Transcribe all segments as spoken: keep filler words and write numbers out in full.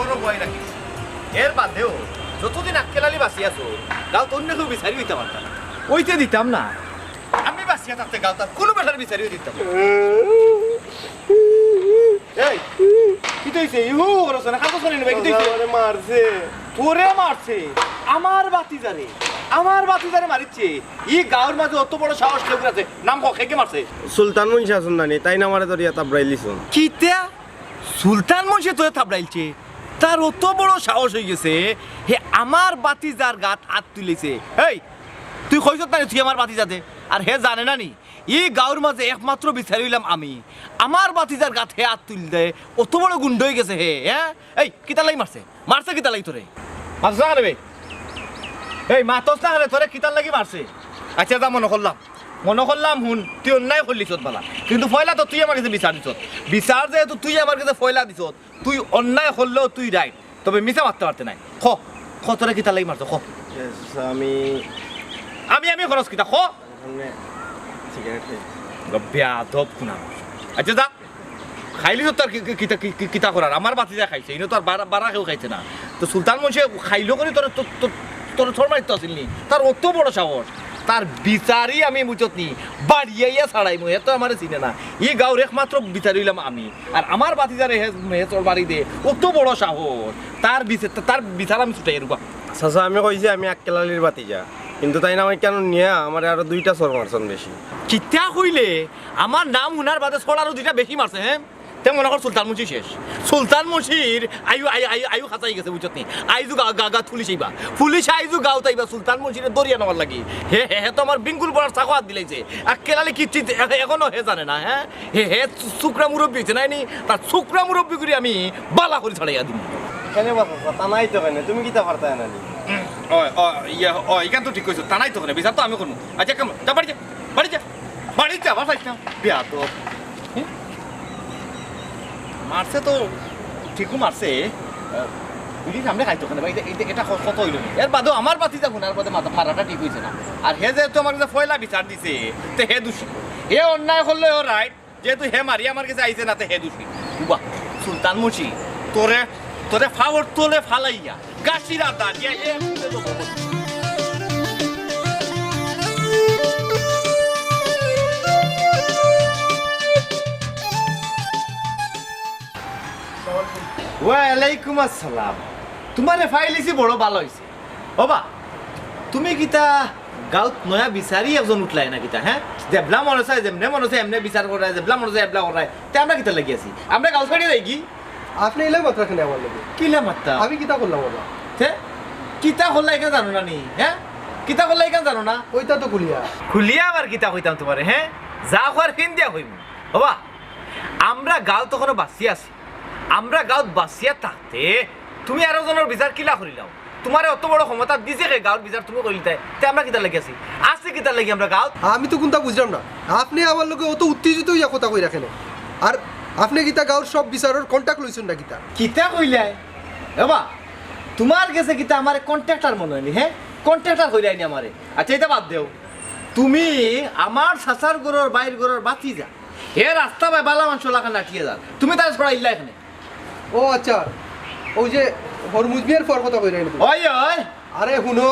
কোনো ভয় রাখি। এর বাদেও যতদিন আক্কেল আলী বাঁচি আছো, গাঁওত অন্য কেউ বিচারি অইতা পারতা না। অইতে দিতাম না। আমি বাঁচিয়া থাকতে গাঁওত আর কোনো বেটার বিচারি অইতে দিতাম না। এই, কিতা অইছে? ইহু করছ না, কাগজ করে নেবে, কিতা অইছে? আমারে মারছে। তোরে মারছে? আমার ভাতিজারে, আমার ভাতিজারে মারিছে? ই গাঁওর মাঝে অত বড় সাহস কেউর আছে? নাম ক, কে কে মারছে? সুলতান মুন্সি আছইন না নি, তাইন আমারে ধরিয়া থাবড়াইলিছইন। কিতা? সুলতান মুন্সি তোরে থাবড়াইলছে? তার অত বড় সাহস অইগেছে, হে আমার ভাতিজার গাত আত তুলিছে। এই, তুই কইছত না নি তুই আমার ভাতিজারে? আর হে জানে না নি? ই গাঁওর মাঝে একমাত্র বিচারি অইলাম আমি। আমার ভাতিজার গাত হে আত তুলদে, অত বড় গুন্ডা অইগেছে হে, হ্যাঁ? এই, কিতার লাগি মারছে? মারছে কিতার লাগি তোরে? মাতস না কেনে বে? এই, মাতস না কেনে, তোরে কিতার লাগি মারছে? আইচ্ছা, যা, মনো করলাম, মনো করলাম, হুন, তুই অন্যায় করলিছত বালা, কিন্তু পয়লা তো তুই আমার গেছে বিচার দিছত। বিচার যেহেতু তুই আমার গেছে পয়লা দিছত, তুই অন্যায় করলেও তুই right, তবে মিছা মাততে পারতে নায়। ক, ক, তোরে কিতার লাগি মারছে, ক। Yes, আমি আমি, আমি খরচ কিতা, ক। এমনে সিগারেট খাইছি। বেয়াদব কুনানর। আইচ্ছা, যা। খাইলিছত তো আর কি, কি, কিতা, কি, কি, কিতা করার? আমার ভাতিজায় খাইছে, ইনো তো আর বারা, বারা কেউ খাইছে না। তো সুলতান মুন্সি খাইলো করি তোরে, তো, তো, তোরে চড় মারিতো আছিল নি? তার অত বড় সাহস। তার বিচারি আমি বুঝছত নি, বাড়িয়াইয়া ছাড়াইমু, হে তো আমারে চিনে না। ই গাঁওর একমাত্র বিচারি অইলাম আমি। আর আমার ভাতিজারে হে, হে চড় মারি দে, অত বড় সাহস। তার বিচার, তার বিচার আমি ছুটাইয়া দিমু। চাচা, আমি কইছি আমি আক্কেল আলীর ভাতিজা, কিন্তু তাইন আমারে কেনে নিয়া আমারে আরো দুইটা চড় মারছইন বেশি। কিতা কইলে? আমার নাম হুনার বাদে চড় আরো দুইটা বেশি মারছে, হ্যাঁ? তে মনো কর সুলতান মুন্সি শেষ। সুলতান মুন্সির আয়ু, আয়ু, আয়ু, আয়ু খাচাই গেছে, বুঝছত নি? আইজউ গা-, গা-, গাঁওত পুলিশ আইবা। পুলিশ আইজউ গাঁওত আইবা, সুলতান মুন্সিরে ধরিয়া নেওয়ার লাগি। হে, হে, হে তো আমার বিঙ্গুল বড়ার চাকো আত দিলাইছে। আক্কেল আলী কিচ্ছু এ-, এখনো হে জানে না, হ্যাঁ? হে, হে চু-, চুকরা মুরব্বি অইছে নায় নি? তার চুকরা মুরব্বি করি আমি বালা করি ছাড়াইয়া দিমু। কেনে বা চাচা, টানাই তো কেনে? তুমি কিতা পারতায় না নি? ওই, ওই, ইয়া, ওই, ইখান তো ঠিক কইছো, টানাই তো কেনে? বিচার তো আমি করমু। আইচ্ছা, কাম, যা বাড়ি যা, বাড়ি যা, বাড়ি যা, বাসাইস না। বেয়াদব। হে? মারছে তো, ঠিকউ মারছে। আহ, বিড়ি সামনে খাইতো কেনে বা, ইটা, ইটা, ইটা ক-, কথা অইলো নি? এর বাদেও আমার ভাতিজা হুনার বাদে মাথা, মারাটা ঠিক অইছে না। আর হে যেহেতু আমার গেছে পয়লা বিচার দিছে, তে হে দুষী। হে অন্যায় করলে ও right, যেহেতু হে মারি আমার গেছে আইছে না, তে হে দুষী। উবা, সুলতান মুন্সি, তোরে, তোরে পাওর তলে ফালাইয়া, গাছির আদা দিয়া এ ওয়ালাইকুম আসসালাম। তুমারে পাইলিছি বড় ভালা অইছে। ওবা, তুমি কিতা গাঁওত নয়া বিচারি একজন উঠলায় না কিতা, হ্যাঁ? যেবলা মনো চায়, যেমনে মনো চায়, এমনে বিচার করায়, যেবলা মনো চায়, এবলা করায়। তে আমরা কিতার লাগি আছি? আমরা গাঁও ছাড়ি যাইগি? আপনে ইলা মাতরা কেনে আমার লগে? কিলা মাততা? আমি কিতা করলাম ওবা? তে? কিতা করলা ইখান জানো না নি, হ্যাঁ? কিতা করলা ইখান জানো না? ওইটা তো খুলিয়া। খুলিয়া আবার কিতা কইতাম তুমারে, হ্যাঁ? যা কওয়ার ফিন দিয়া কইমু। ওবা, আমরা গাঁওত অখনো বাঁচি আছি। আমরা গাঁওত বাঁচিয়া থাকতে তুমি আরক জনর বিচার কিলা করিলাও? তুমারে অত বড় ক্ষমতা দিছে কে গাঁওর বিচার তুমি করিলিতায়? তে আমরা কিতার লাগি আছি? আছি কিতার লাগি আমরা গাঁওত? আমি তো কুনতা বুঝলাম না। আপনে আমার লগে অত উত্তেজিত অইয়া কথা কইরা কেনে? আর আপনে কিতা গাঁওর সব বিচারর contact লইছইন না কিতা? কিতা কইলায়? এবা, তুমার গেছে কিতা আমারে contractor মনো অয়নি, হ্যাঁ? Contractor কইরায়নি আমারে। আইচ্ছা, ইতা বাদ দেও। তুমি আমার চাচার ঘরর, বাইর ঘরর ভাতিজা। হে রাস্তা বায় বালা মানষর লাখান নাটিয়া যার। তুমি তারে ছড়াইলায় কেনে? ও আইচ্ছা, অউ যে হরমুজ মিয়ার ফুয়ার কথা কইরায়নি তুমি? অয়, অয়। আরে হুনো,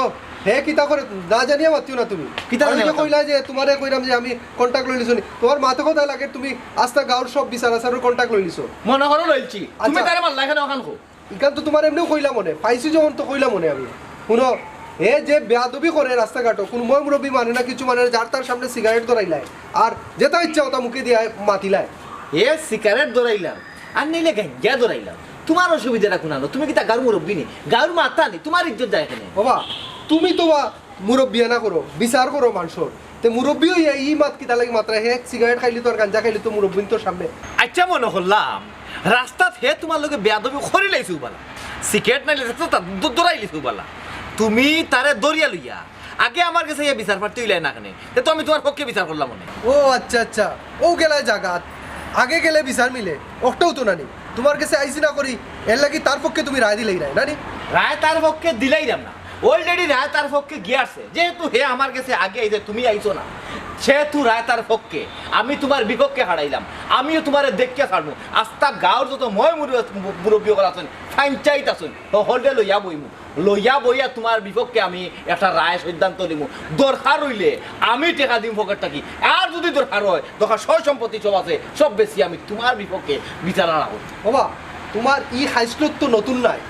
হে কিতা করে না জানিয়া মাতিও না তুমি। কিতা আর অউ যে জানিয়া মাতাম? কইলায় যে তুমারে কইরাম যে আমি contact লইলিছো নি। তুমার মাতে কথা লাগে তুমি আস্তা গাঁওর সব বিচার আচারর contact লইলিছো। মনো করো লইলছি। তুমি আইচ্ছা। তারে মারলায় কেনে অখান কও। ইখান তো তুমারে এমনেউ কইলাম অনে, পাইছি যখন তো কইলাম অনে আমি। হুনো, হে যে বেয়াদবি করে রাস্তাঘাটো, কুনু ময়-মুরব্বি মানে না, কিচ্ছু মানে না, যার তার সামনে সিগারেট ধরাইলায়, আর যেটা ইচ্ছা ওটা মুখে দিয়া মাতিলায়। হে সিগারেট ধরাইলাম, আর নাইলে গাঞ্জা ধরাইলাম, তুমার অসুবিধাটা কুনানো? তুমি কিতা গাঁওর মুরব্বি নি, গাঁওর মাথা নি, তুমার ইজ্জত যায় কেনে? ওবা, তুমি তো বা মুরব্বিয়ানা করো, বিচার করো মানষর। তে মুরব্বি অইয়া ই মাত কিতার লাগি মাতরায়? হে সিগারেট খাইলিতো আর গাঞ্জা খাইলিতো মুরব্বিন্তর সামনে। আইচ্ছা, মনো করলাম রাস্তাত হে তুমার লগে বেয়াদবি করিলাইছে বালা, সিগারেট নাইলে রাস্তাত দ-, ধরাইলিছে বালা। তুমি তারে ধরিয়া লইয়া আগে আমার গেছে আইয়া বিচার প্রার্থী অইলায় না কেনে? তে তো আমি তুমার পক্ষে বিচার করলাম অনে। ও আইচ্ছা, আইচ্ছা, অউ গেলায় জাগাত। আগে গেলে বিচার মিলে, অটাউ তো নানি। তুমার গেছে আইছি না করি, এরলাগি তার পক্ষে তুমি রায় দিলাইরায়, নানি? রায় তার পক্ষে দিলাইরাম না, Already রায় তার পক্ষে গিয়াছে, যেহেতু হে আমার গেছে আগে আইছে, তুমি আইছো না, সেহেতু রায় তার পক্ষে। আমি তুমার বিপক্ষে হারাইলাম, আমিও তুমারে দেখিয়া ছাড়মু। আস্তা গাঁওর যত ময় মুরব্বী অকল আছইন, পঞ্চায়েত আছইন, হকলরে লইয়া বইমু, লইয়া বইয়া তুমার বিপক্ষে আমি একটা রায় সিদ্ধান্ত নিমু। দরকার অইলে আমি টেকা দিমু পকেট থাকি, আর যুদি দরকার অয়, দরকার সয় সম্পত্তি সব আছে, সব বেচিয়া আমি তুমার বিপক্ষে বিচার আনা করমু। বাবা, তুমার ই খাইছলত তো নতুন নায়,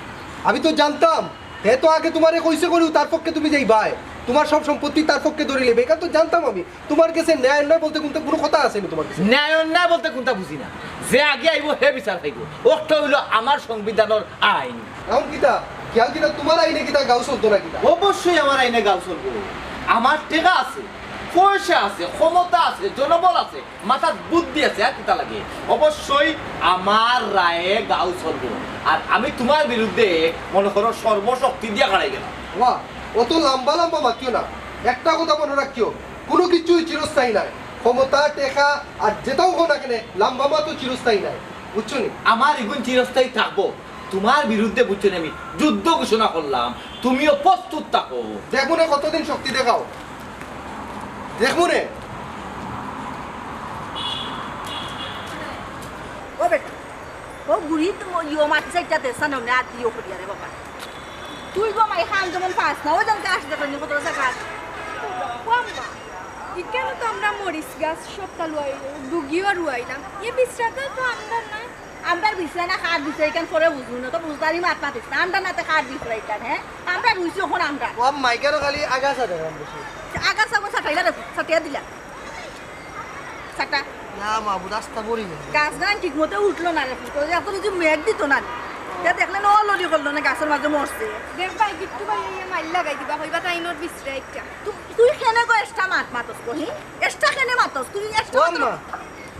আমি তো জানতাম। হে তো আগে তুমারে কইছে করিউ তার পক্ষে তুমি যাইবায়, তুমার সব সম্পত্তি তার পক্ষে ধরি লইবায়, ইখান তো জানতাম আমি। তুমার গেছে ন্যায় অন্যায় বলতে কুনতা কুনু কথা আছে নি তুমার গেছে? ন্যায় অন্যায় বলতে কুনতা বুঝি না। যে আগে আইবো হে বিচার পাইবো। অটা অইলো আমার সংবিধানর আইন। অখন কিতা? কিতা তুমার আইনে কিতা গাঁও চলতো না কিতা? অবশ্যই আমার আইনে গাঁও চলবো। আমার টেকা আছে, পয়সা আছে, ক্ষমতা আছে, জনবল আছে, মাথাত বুদ্ধি আছে, আর কিতা লাগে? অবশ্যই আমার রায়ে গাঁও চলবো। আর আমি তুমার বিরুদ্ধে মনে করো সর্বশক্তি দিয়া খাড়াই গেলাম। বাবা, অত লাম্বা লাম্বা মাতিও না। একটা কথা মনো রাখিও, কুনু কিচ্ছুই চিরস্থায়ী নায়। ক্ষমতা, টেকা আর যেতাউ অউক না কেনে, লাম্বা মাত চিরস্থায়ী নায়। বুঝছো নি? আমার ইগুন চিরস্থায়ী থাকবো। তুমার বিরুদ্ধে, বুঝছো নি, আমি যুদ্ধ ঘোষণা করলাম, তুমিও প্রস্তুত থাকো। দেখমুনে কতদিন শক্তি দেখাও, দেখমুনে। ও বেটা, ও গুড়ি তো ইয়ো মাটি সাইডটা দেশা নামনে আর দিও করিয়া রে বাবা। তুই গো মাই খান যেমন পাস না, ওই জনকে আসতে পারিনি কত জায়গা। ও আম্মা, ইখানো তো আমরা মরিচ গাছ সবটা লুয়াই, ডুগিও রুয়াইলাম। এ বিছরাটা তো আমরার নায়। আমরার বিছরা না কার বিছরা, ইখান পরে বুঝমু না, তো বুঝদারি মাত মাতিস না। আমরার নাতে কার বিছরা ইখান, হে? আমরা রুইছি অখন আমরা। ও আম্মা, ইখানো খালি আগাছা দেখলাম বেশি। আগাছা অখন ছাটাইলা রে, ছাটিয়া দিলা। ছাটা। না মাবুদ, আস্তা পড়ি গেছে। গাছগান ঠিক মতো উঠলো না রে, তো এত কিছু মেঘ দিত না রে। তে দেখলে না, অলরেডি করলো না, গাছর মাঝে মরছে। দেখ ভাই, গিট্টু ভাই এই মাইর লাগাই দিবা, কইবা তাইনর বিছরা একটা। তুই, তুই কেনে গো এক্সট্রা মাত মাতস গো, হি? এক্সট্রা কেনে মাতস? তুই এক্সট্রা ও মাতস? আম্মা,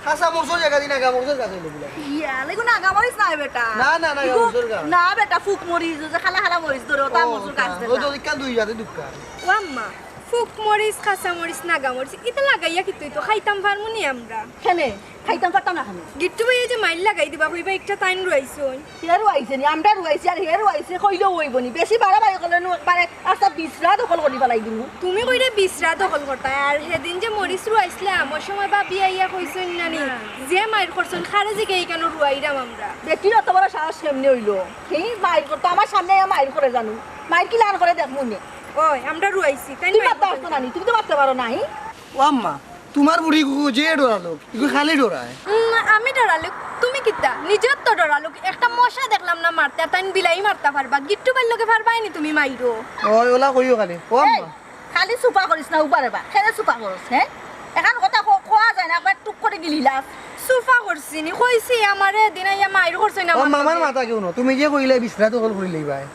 কাঁচা মরিচর জাগাদি নাগা মরিচর গাছ অইলো বুলে। ইয়া, লেগুন নাগা মরিচ নায় বেটা। না, না, নাগা মরিচর গাছ। না বেটা, ফুক মরিচ, ওই যে কালা কালা মরিচ ধরে, ওটা ও, মরিচর গাছ ওটা। দেশা। ওই তো ইখান দুই জাতে দুক্কা। ও আম্মা, ফুক মরিচ, কাঁচা মরিচ, নাগা মরিচ, ইতা লাগাইয়া কিতা অইতো? খাইতাম পারমু নি আমরা? কেনে? খাইতাম পারতাম না কেনে? গিট্টু ভাই এই যে মাইর লাগাই দিবা, কইবা একটা তাইন রুয়াইছইন। হে রুয়াইছে নি? আমরা রুয়াইছি আর হে রুয়াইছে, কইলেও অইবো নি? বেশি বাড়াবাড়ি করলে নু একবারে আস্তা বিছরা দখল করি ফালাই দিমু। তুমি কইরে বিছরা দখল করতায়, আর হেদিন যে মরিচ রুয়াইছলাম, ওই সময় ভাবি আইয়া কইছইন না নি, যে মাইর করছইন, খারে জিগাইয়া ইখানো রুয়াইরাম আমরা। বেটির অত বড় সাহস কেমনে অইলো? হে মাইর করতো, আমার সামনে আইয়া মাইর করে জানু। মাইর কিলান করে দেখমু নে। ওই, আমরা রুয়াইছি, তাই তুই না? মাততে পারতো না নি? তুমি তো মাততে পারো নাই। ও আম্মা, তুমার বুড়ি গু যে ডরালো, ইগু খালি ডরায়। উম, আমি ডরালো? তুমি কিতা? নিজেও তো ডরালো। একটা মশা দেখলাম না মারতে, আর তাইন বিলাই মারতা পারবা। গিট্টু ভাইর লগে পারবায় নি তুমি মাইরো? ওই, ওলা কইও খালি। ও এই, আম্মা। খালি চুপা করিস না, উবারে বা। কেনে চুপা করস, হে? এখান কথা ক-, কওয়া যায় না, একবার টুক করি গিলিলাস। চুপা করছি নি, কইছি আমারে দিন আইয়া মাইর করছইন না ও আমার মামার লগে। মাথা কেউ না, তুমি যে কইলে বিছরা দখল করি লইবায়।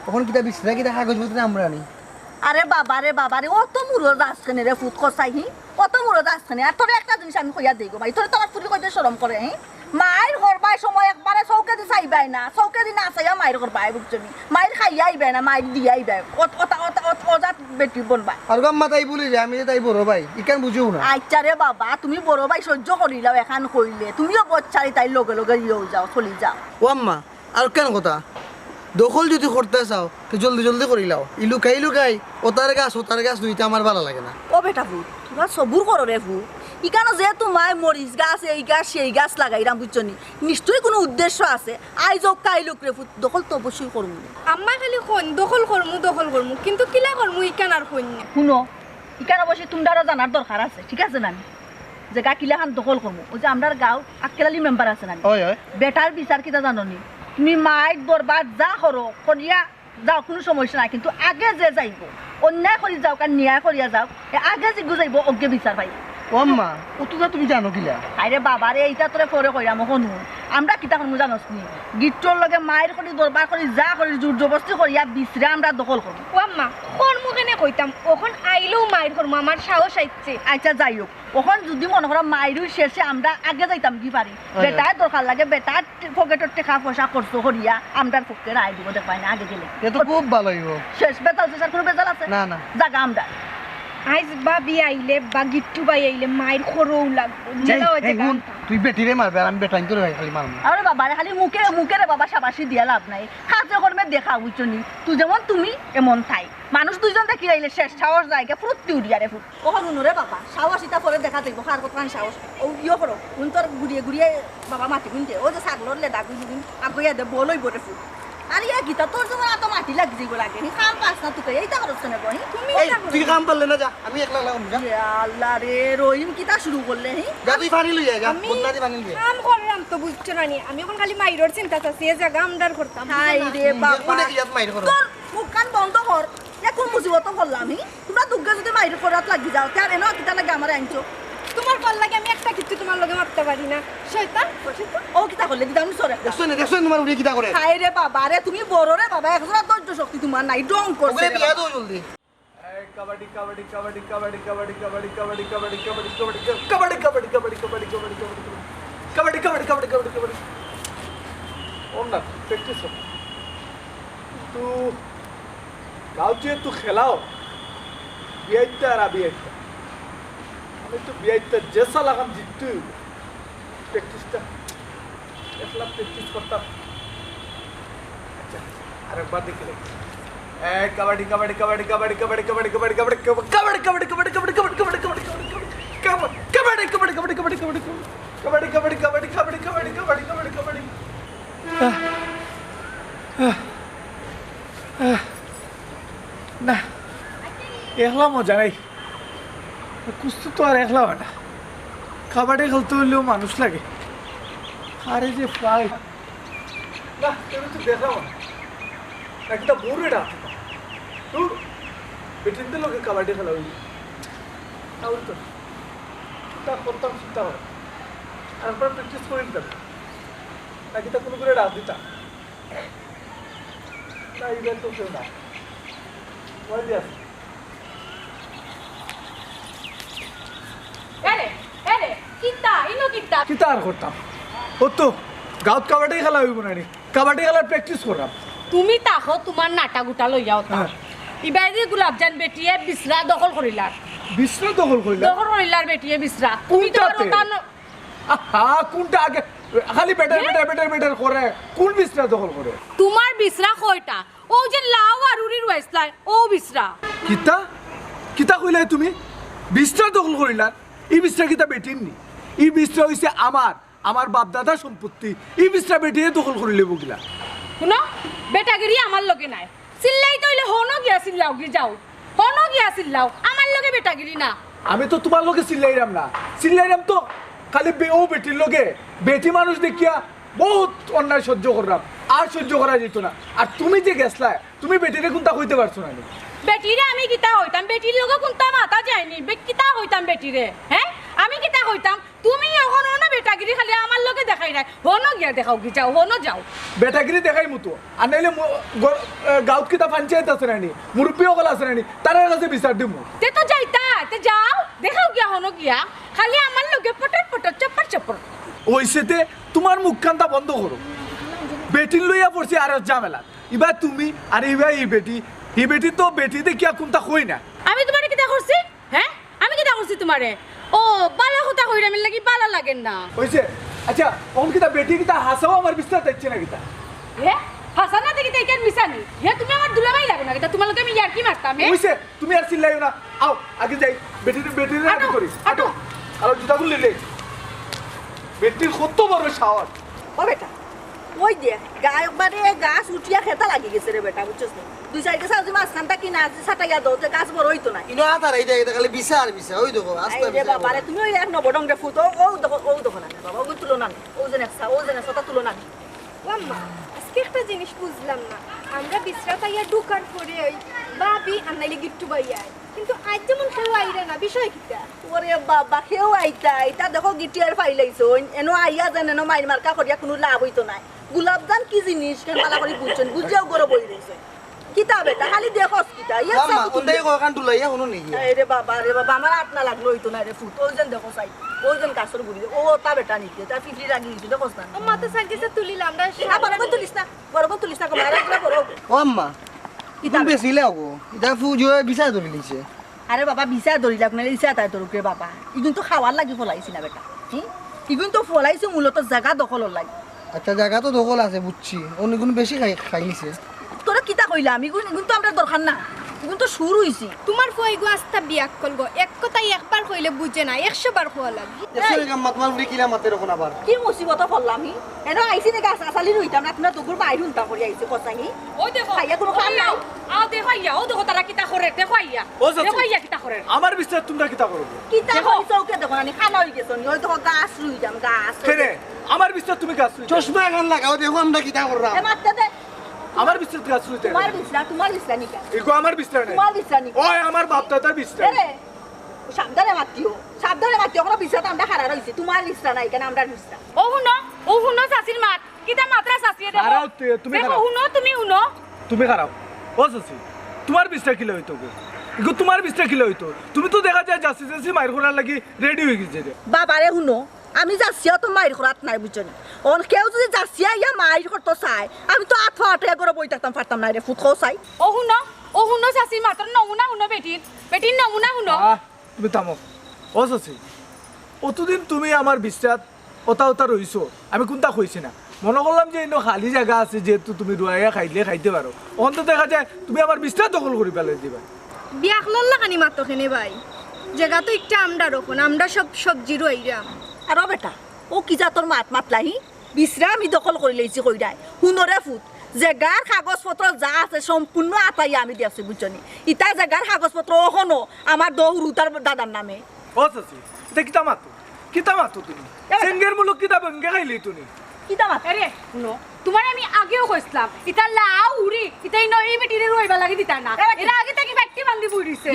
অখন কিতা বিছরা কিতা কাগজপত্র আমরা আনি? আরে বাবা রে বাবা রে, অত মুরো যাস কেনে রে ফুত কছাই, হি? অত মুরো যাস কেনে? আর তোরে একটা জিনিস আমি কইয়া দেই গো মাই, তোরে তো আমার ফুরি কইতে শরম করে, হি? মাইর করবায় সময় একবারে চউখেদি চাইবায় না, চউখেদি না চাইয়া মাইর করবায়, বুঝছো নি? মাইর খাইয়া আইবায় না, মাইর দিয়া আইবায়। অত, অত, অত, অত, অজাত বেটি বনবায়। আর গো আম্মা তাই বলি যে আমি যে তাই বড় ভাই, ইখান বুঝেও না। আচ্ছা রে বাবা, তুমি বড় ভাই সহ্য করিলাও এখান কইলে, তুমিও বচ্চারি তাইর লগে লগে ইয়েও যাও, চলি যাও। ও আম্মা, আর কেন কথা? দখল যদি করতে চাও, তো জলদি জলদি করিলাও। ই লুকাই লুকাই ওতার গাছ, ওতার গাছ দুইটা আমার ভালা লাগে না। ও বেটা ফুত, তোরা সবুর করো রে ফুত। ইখানো যে তুমায় মরিচ গাছ, এই গাছ, সেই গাছ লাগাইরাম, বুঝছো নি? নিশ্চয়ই কুনু উদ্দেশ্য আছে। আইজ অউক কাইল অউক রে ফুত, দখল তো অবশ্যই করমু রে। আম্মা খালি কইন, "দখল করমু, দখল করমু," কিন্তু কিলা করমু, ইখান আর কইন না। হুনো, ইখান অবশ্যই তুমরারও জানার দরকার আছে, ঠিক আছে না নি? যে গা কিলাখান দখল করমু, ওই যে আমরার গাঁওর আক্কেল আলী মেম্বার আছে না নি? অয়, অয়। বেটার বিচার কিতা জানো নি? তুমি মাইর দরবার যা করো, করিয়া যাও, কুনু সমস্যা নাই, কিন্তু আগে যে যাইবো, অন্যায় করি যাউক আর ন্যায় করিয়া যাউক, এ আগে যেগু যাইবো, অগে বিচার পাইবো। ও আম্মা, অততা তুমি জানো কিলা? আরে বাবা রে, ইতা তোরে পরে কইরাম, অখন হুন। আমরা কিতা করমু জানোস নি? গিট্টুর লগে মাইর করি, দরবার করি, যা করি, জোর জবরদস্তি করিয়া বিছরা আমরা দখল করমু। ও আম্মা, করমু কেনে কইতাম, অখন আইলেও মাইর করমু, আমার সাহস আইছে। আচ্ছা, যাই অউক, অখন যুদি মনো করো মাইরর শেষে আমরা আগে যাইতাম কি পারি? অয়, অয়। বেটায় দরকার লাগে, বেটার পকেটর টেকা পয়সা খরচ করিয়া আমরার পক্ষে রায় দিবো, দেখবায় না আগে গেলে। এ তো খুব ভালা অইবো। শেষ বেজাল, শেষ আর কুনু বেজাল আছে? না, না। জাগা আমরা। আইজ ভাবি আইলে বা গিট্টু ভাই আইলে মাইর খরৌ লাগবো। এই, জেলা হইতে এই, হুন, গান। তুই বেটিরে মারবে আর আমি বেটাইন তোরে খালি মারমু। আরে বাবা রে, খালি মুখে, মুখে রে বাবা, শাবাশি দিয়া লাভ নাই। কাজে কর্মে দেখা, বুঝছো নি? তুই যেমন তুমি, এমন তাই। মানুষ দুইজন দেখি আইলে শেষ, সাহস যায় গিয়া ফুরুত্তি উড়িয়া রে ফুট। ও হুনো রে বাবা, সাহস ইতা পরে দেখা যাইবো, কার কতখান সাহস। ও ইয়ে করো, হুন তোর ঘুরিয়ে ঘুরিয়ে বাবা মাটি গুনতে, ও যে ছাগলর লেদা গুন গুন আগুইয়া দে, বল অইবো রে ফুট। আর ইয়া কিতা, তোর যখন এত মাটি লাগি যাইবো লাগে, হি কাম পাস না তুই, এইটা করছ না বই। তুমি এই, এটা করো। তুই কাম পারলে না, যা, আমি একলা একলা করমু, যা। ইয়া আল্লাহ রে, রহিম কিতা শুরু করলে, হি? যা, তুই পানি লইয়া যা, আমি বদনাদি পানি লইয়া। কাম করলাম তো, বুঝছো না নি? আমি এখন খালি মাইরর চিন্তা চাচ্ছি, এ জায়গা আমরার করতাম, বুঝছো হায় না? রে হুম, বাবা। এখন ইয়াত মাইর করো। তোর মুখখান বন্ধ কর। ইয়া কোন মুসিবত করলাম, হি? তোমরা দুগ্গা যদি মাইর করাত লাগি যাও, তে আর এনো কিতা লাগে আমারে আনছো? তোমার কল লাগে আমি একটা কিচ্ছু তোমার লগে মারতে পারি না। শয়তান, শয়তান। ও কিতা করলে? দিদাম সরে। দেখছো না, দেখছো না তোমার উড়ে কিতা করে? হায় রে বাবা রে, তুমি বড় রে বাবা, একজনের ধৈর্য শক্তি তোমার নাই, ডং করছে ওগুলো রে বিয়া বাবা। দেও জলদি। এই কাবাডি, কাবাডি, কাবাডি। ওর না, প্র্যাকটিস কর। কিন্তু গাঁও যেহেতু খেলাও, বিয়াইত্তা আর আবিয়াইত্তা। আমি তো বিয়াইত্তা জেসা লাগাম জিততে হইব। প্র্যাকটিসটা, একলা প্র্যাকটিস করতাম। আচ্ছা, আরেকবার দেখি রে। এই কাবাডি, কাবাডি, কাবাডি। কাবাডি, কাবাডি, কাবাডি। কাবাডি, কাবাডি, কাবাডি। কাবাডি, কাবাডি, কাবাডি। আহ, আহ, আহ। না, একলা মজা নাই। কুস্তি তো আর একলা হয় না, কাবাডি খেলতে হইলেও মানুষ লাগে। আরে যে ফাইট। না, তুমি তো দেখাও না। নাকি তা বুড়ো এটা। দূর, বেটিনদের লগে কাবাডি খেলা হইল। তা হইতো না। তা করতাম, চিন্তা হয়। আর একবার প্র্যাকটিস করে নিতাম। নাকি তা কোনো করে ডাক দিতাম। না, এবার তো কেউ না। ওই যে আছে। এরে, এরে, কিতা, ইনো কিতা? কিতা আর করতাম? ও তো গাঁওত কাবাডি খেলা হইব না নি? কাবাডি খেলার প্র্যাকটিস করলাম। তুমি তাকো তোমার নাটা গুটা লইয়াও তা। হ্যাঁ। ইবাইদি গোলাপজান বেটিয়ে বিছরা দখল করিলার। বিছরা দখল করিলার? দখল করিলার বেটিয়ে বিছরা। তুমি তো আর কোনটাতে? ওটা ন- আহা, কোনটা আগে? খালি বেটার, হ্যাঁ? বেটার, বেটার, বেটার করে। কোন বিছরা দখল করে? তোমার বিছরা কয়টা? ও যে লাউ আর উড়ি রুয়াইছলায়, ও বিছরা। কিতা? কিতা কইলায় তুমি? বিছরা দখল করিলার? ই বিছরা কিতা বেটির নি? ই বিছরা হইছে আমার, আমার বাপ দাদার সম্পত্তি। ই বিছরা বেটিয়ে দখল করিলে বগিলা। হুনো, বেটাগিরি আমার লগে নাই। চিল্লাইতে অইলে হনো গিয়া চিল্লাও গি যাও। হনো গিয়া চিল্লাও। আমার লগে বেটাগিরি না। আমি তো তোমার লগে চিল্লাইরাম না। চিল্লাইরাম তো খালি বে-, ও বেটির লগে। বেটি মানুষ দেখিয়া বহুত অন্যায় সহ্য করলাম, আর সহ্য করা যেত না। আর তুমি যে গেছলায়, তুমি বেটিরে কোনটা কইতে পারছো না নি? বেটিরে আমি কিতা কইতাম? বেটির লগে কোনটা মাতা যায়নি? বে-, কিতা কইতাম বেটিরে? হ্যাঁ, আমি কিতা কইতাম? তুমি এখন অনো বেটাগিরি খালি আমার লগে দেখাইরায়। হনো গিয়া দেখাও গি যাও, হনো যাও। বেটাগিরি দেখাইমু তো, আর নাইলে মু-, গ-, এ, গাঁওত কিতা পঞ্চায়েত আছে না নি? মুরব্বি অকল আছে না নি? তারার কাছে বিচার দিমু। তে তো যাইতা, তে যাও, দেখাও গিয়া হনো গিয়া। খালি আমার লগে পটর পটর, চপর চপর। ওইসেতে তোমার মুখখানটা বন্ধ করো। বেটির লইয়া পড়ছি আর এক ঝামেলা। ইবা তুমি আর ইবা ই বেটি। ই বেটি তো বেটি দেখিয়া কোনটা কই না। আমি তোমারে কিতা করছি? হ্যাঁ? আমি কিতা করছি তোমারে? ও, বালা কথা কইরাম, এর লাগি বালা লাগের না। হইছে। আচ্ছা, অখন কিতা বেটি কিতা হাছাউ আমার বিছনাত আইছে না কিতা? হে? হাছা না দেখি তাই কেন মিছা নি? হে, তুমি আমার দুলাভাই লাগো না কিতা? তোমার লগে আমি ইয়ার্কি মারতাম, হে? হইছে। তুমি আর চিল্লাইও না। আও, আগে যাই। বেটির, বেটির আগে আটো, করি। আটো। আটো। আর জুতাগুলো নিলে। বেটির কত বড় সাহস। ও বেটা, ওই দেখ, গা-, একবারে গাছ উঠিয়া খেতা লাগি গেছে রে বেটা, বুঝছস নি? দুই সাইডে সাউজি মাঝখানটা কি না আছে, সাটাইয়া দাও, তে গাছ বড় হইতো না। ইনো আতার এই দেখ, এটা খালি বিছা আর বিছা, ওই দেখো, আস্তে আই রে বিছা বাবা রে, একবারে। তুমি ওই এক নবডং রে ফুত, ও, ও দেখো, ও দেখো না, বাবা, ওই তুলো না, ও যে নেকসা, ও যে নেকসা, ওটা তুলো না। ও আম্মা, আজকে একটা জিনিস বুঝলাম না। আমরা বিছরাত আইয়া ঢুকার পরে ওই ভাবি আর নাইলে গিট্টু ভাই আয়। কিন্তু আইজ যেমন কেউ আইরা না, বিষয় কিতা? ওরে বাবা, কেউ আইতা, ইতা দেখো গিট্টু আর ফাইলাইছইন। এনো আইয়া যেন এনো মাইর মার্কা করিয়া কুনু লাভ অইতো নায়। গোলাপজান কি জিনিস, কেন বালা করি বুঝছইন? বুঝিয়াও গরো বই রইছইন। কিতা বেটা, খালি দেখোস কিতা? ইয়া আম্মা, সাবুত ওটাই কয় কান টুলাইয়া কোনো নেই। এই রে বাবা, রে বাবা, আমার আত না লাগলো অইতো নায় রে ফুত। ওই যেন দেখো সাই, ওই যেন গাছর গুড়ি, ও ওটা বেটা নিতে, তার ফিফি রাগি দিছে, দেখোস না? ও মাথা সাইকেল তুলিলাম না, এটা বড় করে তুলিস না, বড় করে তুলিস না, কমায় রাখ না, বড়। ও আম্মা, কিতা কোন বেটা? বেশি লেগো? এটা ফু জুয়ে বিছা ধরে নিছে। আরে বাবা, বিছা ধরিলাউক, নাইলে ইছা তাই ধরুক রে বাবা। ইগুন তো খাওয়ার লাগি ফলাইছি না বেটা। হুম? ইগুন তো ফলাইছি মূলত জাগা দখলর লাগি। আচ্ছা, জাগা তো দখল আছে, বুঝছি। অনেকগুন বেশি খাই, খাই নিছে। তোরে কিতা কইলাম? ইগুন, ইগুন তো আমরার দরকার না। ইগুন তো শুরু অইছে। তুমার ফুয়া ইগু আস্তা বিয়াক্কল গো। এক কথায় একবার কইলে বুঝে না, একশো বার কওয়া লাগে। দেখছো নি আম্মা, তুমার ফুড়ি কিলা মাতের অখন আবার? কি মুসিবতো পড়লাম হি? এনো আইছি নি গাছ আছালি রইতাম না, তুমরা দুগুর বাইর হুনতাম করি আইছি, কছাই হি? ওই দেখো, খাইয়া কুনু কাম নাই। আও দেখো আইয়া, ও দেখো তারা কিতা করের, দেখো আইয়া। ও চাচি, দেখো আইয়া কিতা করের। আমার বিছনাত তুমরা কিতা করো? কিতা দেখো। করি চউখে দেখো না নি, কানা অইগেছো নি? ওই দেখো গাছ রুইতাম, গাছ। কেনে? আমার বিছনাত তুমি গাছ রুইতায়? চশমা এখান লাগাও, দেখো আমরা কিতা কররাম। এ মাততে দে। আমার বিছনাত গাছ রুইতায়? তুমার বিছনা, তুমার বিছনা নি কেনে? ইগু আমার বিছনা নায়। তুমার বিছনা নি কেনে? ওই আমার বাপ দাদার বিছনা। এরে, সাবধানে মাতিও, সাবধানে মাতিও, অখনো বিছনাত আমরা খাড়া রইছি, তুমার বিছনা নায় কেনে, আমরার বিছনা। ও হুনো, ও হুনো চাচির মাত, কিতা মাতরা চাচিয়ে দেখো। খাড়াও তে, তুমি দেখো, খাড়াও। হুনো, তুমি হুনো। তুমি খাড়াও। ও চাচি, তুমার বিছনা কিলা অইতো গো? ইগু তুমার বিছনা কিলা অইতো? তুমি তো দেখা যায় যাচ্ছি যাচ্ছি মাইর করার লাগি ready অইগেছো রে। বাবারে হুনো, আমি যাচ্ছিয়া তো মাইর করাত নাই, বুঝছো নি? অন কেউ যদি যাচ্ছিয়া ইয়া মাইর করতো চায়, আমি তো আত ফাটাইয়া ঘরো বই থাকতাম পারতাম নায় রে, ফুত কও চাই। ও হুনো, ও হুনো চাচির মাতর নমুনা হুনো বেটির, বেটির নমুনা হুনো। আহ, তুমি থামো। ও চাচি, অতদিন তুমি আমার বিছনাত অতা অতা রইছো, আমি কুনতা কইছি না। মনো করলাম যে ইনো খালি জাগা আছে, যেহেতু তুমি রুয়াইয়া খাইলে খাইতে পারো। অখন তো দেখা যায় তুমি আমার বিছনা দখল করি ফালাই দিবায়। বিয়াক্কলর লাখান মাতো কেনে ভাই? জাগা তো একটা আমরার অখন, আমরা সব সবজি রুয়াইরাম। আর ও বেটা, ও কি জাতর মাত মাতলা হি? বিছনা আমি দখল করি লইছি কইরায়। হুনো রে ফুত, জাগার কাগজপত্র যা আছে সম্পূর্ণ আতাইয়া আমি দিয়াছি, বুঝছো নি? ইতা জাগার কাগজপত্র অখনো আমার দৌরুতার দাদার নামে। ও চাচি, ইতা কিতা মাতো? কিতা মাতো তুমি? এ বেটা। সেঙ্গের মুলুক কিতা বেঙ্গে খাইলি তুমি? কিতা মাতো? আরে, হুনো, তুমারে আমি আগেও কইছলাম, ইতা লাউ উড়ি, ইতা ইনো ই বেটিরে রইবার লাগি দিতা না। এ বেটা। এরা আগে থাকি ফাইট্টি বান্ধি বই রইছে।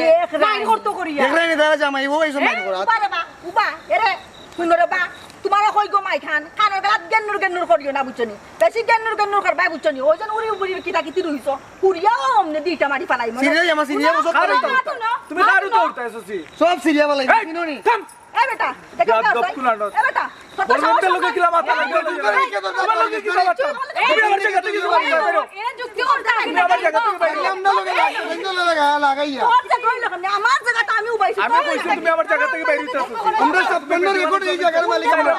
মাইর করতো করিয়া। দেখরায় নি তারা জামাই, ও এইসব মাইর করাত। উবা রে বা, উবা, এরে, হুনো রে বা, তুমারে কই গো মাইখান, কানর গেলাত গেন্নুর গেন্নুর করিও না, বুঝছো নি? বেশি গেন্নুর গেন্নুর করবায়, বুঝছো নি? ওই যে উড়ি উড়ি কিতা কিতি রইছো, হুড়িয়াও অমনে দুইটা মারি ফালাইমু। সিরিয়া জামা, সিরিয়া বসত কারো তো উঠতা। তুমি কারো তো উঠতা এসেছি। সব সিরিয়া ফালাই, এই, চিনো নি? থাম। এ বেটা, দেখো বেয়াদব কুলানো। এ বেটা, কত বড় সাহস লোকে আছে? কিলা মাথা এই, লাগবে? এই, তোমার লোকে কিলা মাথা? এই, তুমি আমার জায়গা থেকে বাইরে। এরা যুক্তি করতে আসে তুমি না। আমার জায়গা থেকে বাইরে। আমরা লোকে লাগাই, আমরা লোকে লাগাইয়া। তোর যে কইলো কেমনে? আমার জায়গাটা আমি উবাইছি, আমি তোর কইছি জায়গা তুমি আমার জায়গা থেকে বাইরে হইতে আসো। আমরা ছাপ্পান্ন রেকর্ড এই জায়গার মালিক আমরা।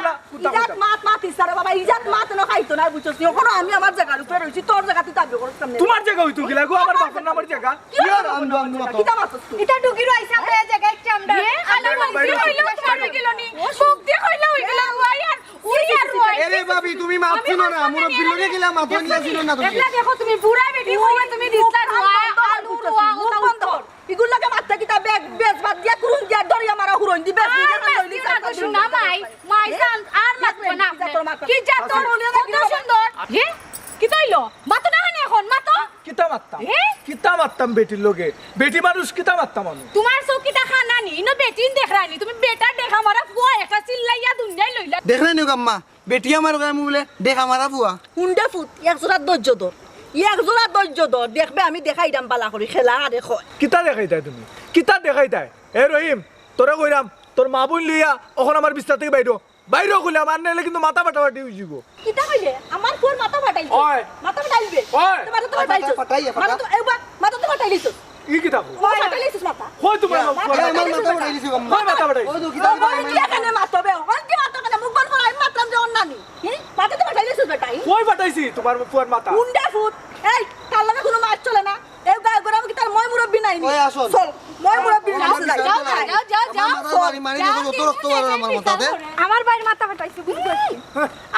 ইজাত মাত মাত ইসারে বাবা, ইজাত মাত না খাইতো না, বুঝছস নি? অখনো আমি আমার জায়গার উপরে রইছি, তোর জায়গা তুই দাবি করস কেমনে? তোমার জায়গা হইতো কিলা গো, আমার বাপের নামের জায়গা। কি ইয়ার হইতো? Ando, Ando, Ando. কিতা মাতস তুই? ইটা ঢুকি রইছে আমরা এই জায়গায়, একটা আমরা। এ, আরে, আরে, বাইরে, বাইরে, বাইরে। হইলো, হইলো নি। মুখ দিয়া কইলে হইলো, রুয়াই আর উড়ি আর রুয়াই। এরে ভাবি, তুমি মাত চিনো না, মুরব্বির লগে গেলা মাত নিয়া চিনো না তুমি। এবলা দেখো তুমি বুড়া বেটি হইয়া তুমি দিছলা রুয়া, আলু রুয়া, মুখ বন্ধ কর। ইগুর লগে মাততে কিতা বেগ, বেজ বাদ দিয়া কুরুন দিয়া দরিয়া মারা হুরইন দি, বেজ আর দিয়া মাত দিও না গো, শুনা মাই, মাই জান, আর মাতবো না আপনি। কি জাত তোর, কত সুন্দর। এ? কিতা অইলো? মাতো না কেনে অখন, মাতো। কিতা মাততাম? এ? কিতা মাততাম বেটির লগে? বেটি মানুষ কিতা মাততাম আমি? তোমার চউখ কিতা কানা নি? ইনো বেটিন দেখরায় নি? তুমি বেটার দেখা মারা ফুয়া একটা চিল্লাইয়া দুনিয়ায় লইলা। দেখরায় নি গো আম্মা, বেটি আমার গায়ে মুলে দেখা মারা ফুয়া। হুন দে ফুত, এক জোড়া ধৈর্য ধর। এক জোড়া ধৈর্য ধর, দেখবে আমি দেখাইরাম বালা করি খেলা আরে কয়। কিতা দেখাইতায় তুমি? কিতা দেখাইতায়? এ রহিম, তোরে কইরাম, তোর মা বইন লইয়া অখন আমার বিছনা থাকি বাইরো। বাইরো কইলাম, আর নাইলে কিন্তু মাথা ফাটাফাটি অইযিবো। কিতা কইলে? আমার ফুয়ার মাথা ফাটাইছে? অয়। মাথা ফাটাইবে? অয়। তো মাথা তো ফাটাইছো। মাথা ফাটাই, ফাটা। মাথা তো, এবার মাথা তো ফাটাইলিছো। ই কিতা কও? ও ফাটাইলিছো মাথা। কই তোমার মাথা? এ, আমার মাথা ফাটাইলিছো, আম্মা। কই মাথা ফাটাইছো? ওই তো কিতা ও, ওই কি এখানে মাথা হবে? ওই কি মাথা কেন? মুখ বন্ধ করো, আমি মাতলাম যে অন্যানি। হুম? মাথা তো ফাটাইলিছো বেটা, হুম? কই ফাটাইছি তোমার ফুয়ার মাথা? হুন দে ফুত। এই, তার লগে কোনো মাত চলে না। এই গায়ে গরম কি তার ময় মুরব্বি নাই নি? ওই আসুন। চল, ময় মুরব্বি আমার নাই। বিছানায় যাও, যাও, যাও, যাও। আমার মাথায় বাড়ি মারি দেখো, যত রক্ত বার হয় আমার মাথাতে। আমার ভাইর মাথা ফাটাইছে, বুঝতে পারছি।